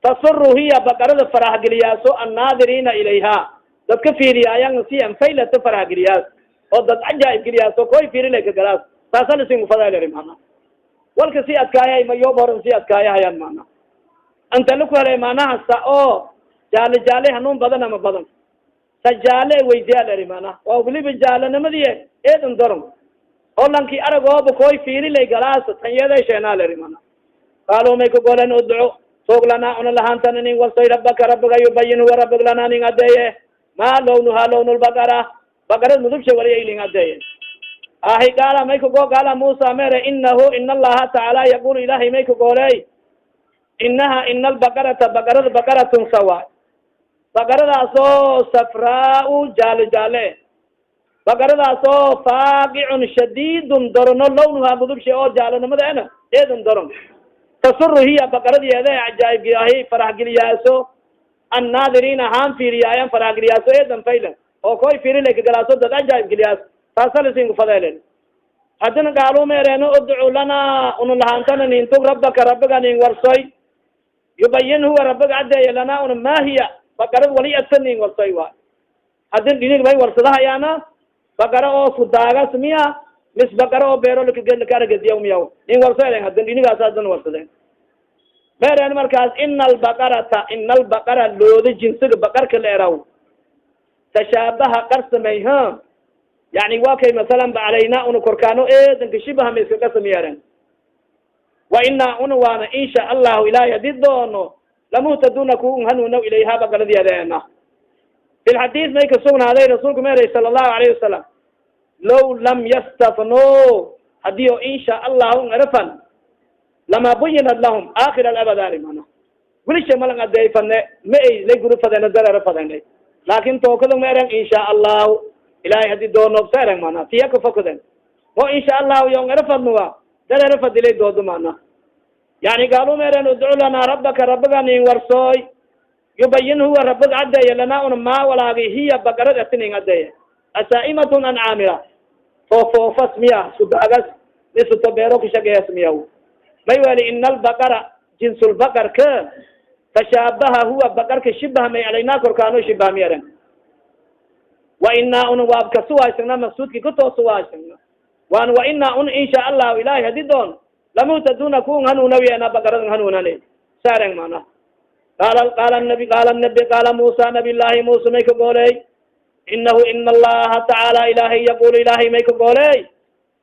tasuru hiya bakarada faraxgeliyaaso annaadiriina ilayha dadka fiiriyaayan si anfaylata faraxgeliyaas oo dad cajaa'ib geliyaaso koy fiirilay kagalaas taasa lisingu fadaylari mana walka si adkaayay ma yoob horan si adkaayahayaan mana anta laku helay manaha sa oo jaale jaale hanuun badan ama badan sa jaale weydiyaa leri mana waa weliba jaalanimadii eedan doron oo lanki aragooba koy fiirilay galaas tanyeeday sheenaa leri mana. Qaaluu may ka goleen udcu toog lanaa una lahaantan nin walsoy rabaka rabaga yubayin huwa rabag lanaa nin adeeye ma lawnuha lawn lbaqara bakarad mudubsha wali ay nin adeeye ahi. Gaala may kago gaala Musa mere inahu ina Allaha tacaala yaqul ilahay may ka gooley inaha ina albakarata bakarad bakaratun sawa. Baqaradaas oo safraa jaale jaale, baqaradaas oo faaqicun shadiidun dorono, lawnuha mudubshe oo jaalanimada ena eedun doron, tasuru hiya baqaradiyeede cajaaib ahi farax geliyaaso annaadiriina haan fiiriyaayan farax geliyaaso eedan faylan oo koy fiirilay kagalaaso dad ajaib geliyaas taasalisinku fadeelen. Hadina gaalu meereeno udcu lana una lahaantana nintug rabaka rabiga nin warsoy, yubayin huwa rabiga cadeeye lana una ma hiya baqarad wali ata nin warsoy waay. Hadin dhinig bay warsadahayaana baqara oo sudaagas miya mis baqara oo beero lakaaragediya miya nin warsoy. Hadin dhinigaas hadin warsadeen meereen markaas ina albaqarata, ina albaqara looda jinsiga baqarka la eraw tashaabaha qarsamay ha, yani wa kay masalan ba calayna una korkaano eedanka shibaha ma iska qasamyeeren, wa ina una waana insha Allahu ilahay hadi doono lamuhtaduna ku hanuunaw ilayha baqaradiyadeena. Fi lxadiis may kasugnaaday rasuulku meeray sala allahu alayhi wasalam, law lam yastafno hadii o insha Allahu erafan lama buyinat lahum akhir alabadari mana wilisha malang adeeyfane ma ay lay guri fadena darera fadene, laakin tookada ma eren insha Allahu ilahay hadii doonoobsa eren mana tiya kafokaden o insha Allahu yong erafadnuwa darera fadilay doodo mana. Yani gaalu ma eren udcu lana rabaka rabiga nin warsooy, yubayin huwa rabig cadeeye lana una ma walaagi hiya bagarad atinin adeeye, asaa'imatun an caamira foofoofas miya sudaagas misuto beero kashageeyas miya. May weli ina albaqara jinsulbaqar ka tashaabaha huwa baqarka shibaha may calaynaa korkaano shibaha miyaren, wa inaa una waab kasuwaysagna maqsuudki katoosuwaysagna wan wa inaa un insha Allahu ilahay hadi doon lamuhtaduna kun hanuunawiyena baqaradan hanuunane saaren mana. Qala nabi, qala nabi, qala Musa, nabiy llahi Musa may ka gooley inahu ina Allaha tacaala ilahay yaqul ilahay may ka gooley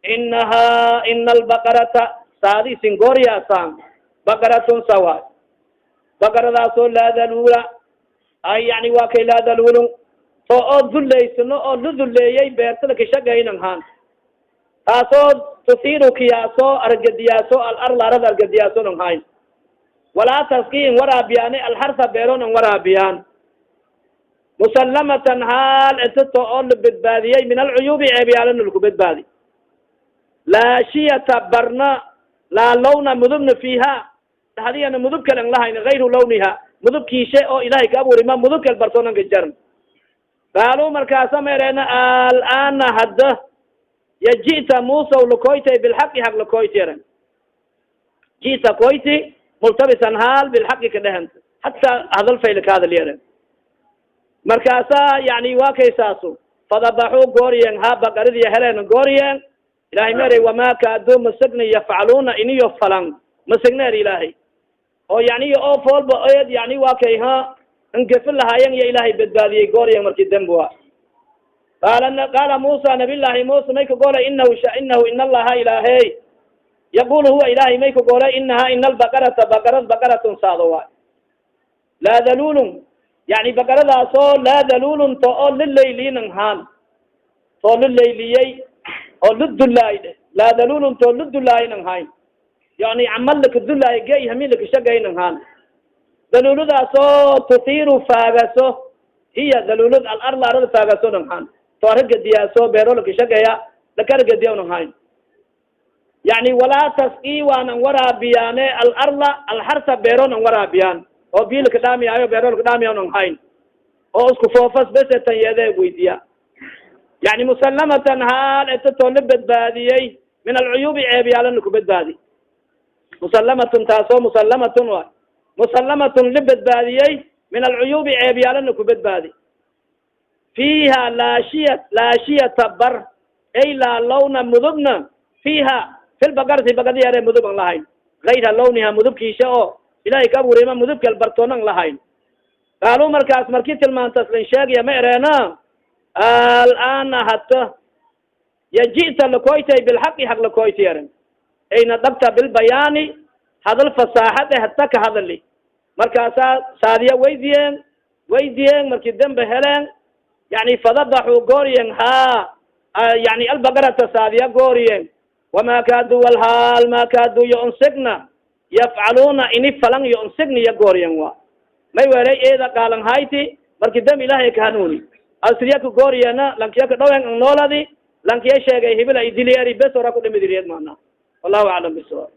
inaha ina albaqarata saadi singooriyaasan baqaratun sawa baqaradaasoo laa dalula ay yani waa kay laa dalulun to oo duleysano oo la duleeyay beertada kashagaynan haan taasoo tusiiru kiyaaso argadiyaaso alarla arada argadiyaaso nang hayn, walaa taski in waraabiyaane alxarsa beeron an waraabiyaan, musallamatan haal etito oo la badbaadiyey min alcuyubi ceebyaalana laku badbaadi, laa shiyata barna laa lawna mudubna fiiha hadiyana mudub kale an lahayn gayru lawniha mudubkiishe oo ilahay ka abuuri ma mudub kal bartoonanka jaran. Qaaluu markaasa mereena alana hadda ya ji'ta Musa lakoytay bilxaqi hag lakoyteren ji'ta koyti multabisan haal bilxaqi ka dhehent hataa hadal fayla ka hadal yeren. Markaasa yani waa kaysaasu fadabaxuu gooriyen ha baqaridiya heleen gooriyen. Ilahay mere wama kaaduu masagna yafcaluuna iniyo falan masagneer ilahay oo yani oo foolba eed yani waa kay ha ngefi lahaayen iyo ilahay badbaadiyey gooriyen marki dembua. Qala Musa, nabiy llahi Musa may ka goolay inahu ina Allaha ilaahey yaqul huwa ilahay may ka goolay inaha ina albaqarata baqarad baqaratun saado waay laa dalulun yani baqaradaasoo laa dalulun to oo lilaylinan haan too lalayliyey oo ludulaay laa dalulun too ludulaaynan hayn yani camal lakadulaay gey hamin lakashagaynan haan, daluladaasoo tusiiru faagaso hiya dalulad alarla arada faagaso nan haan to aragediyaaso beero lakashageya lakaragediya nan hayn, yani walaa taski waanan waraabiyaane alarla alxarsa beero nan waraabiyaan oo biyo lakadhaamiyaayo beero lakadhaamiya nan hayn oo isku foofas besetan yeede weydiya, yani musallamatan haal etatoo la badbaadiyey min alcuyubi ceebyaalana ku badbaadi, musallamatun taasoo musallamatun waay musallamatun la badbaadiyey min alcuyubi ceebyaalana ku badbaadi, fiiha laashiya laashiyata bar ay laa lawna mudubna fiiha filbagarti bagadiyare mudub an lahayn gayra lawniha mudubkiisha oo ilahay ka abuurima mudubkal bartoonan lahayn. Qaaluu markaas marki tilmaantas lin sheegaya ma ereena alana hata ya ji'ta lakoytay bilxaqi haq lakoyta yaren ayna dhabta bilbayaani hadal fasaaxad eh hata ka hadali. Markaasaa saadiya weydiyeen weydiyeen marki dembe heleen yani fadabaxuu gooriyen ha yani albagarata saadiya gooriyen, wama kaadu walhaal ma kaadu yo unsigna yafcaluuna ini falan yo unsigna ya gooriyen wa may welay eeda qaalan hayti. Marki dam Ilahay ka hanuuni asriyaka gooriyana lankiyaka dhawen ang nooladi, lankiya sheegay hibila idiliyari bes ora kudhimidiriyeed mana. Wallahu aclam bisawaab.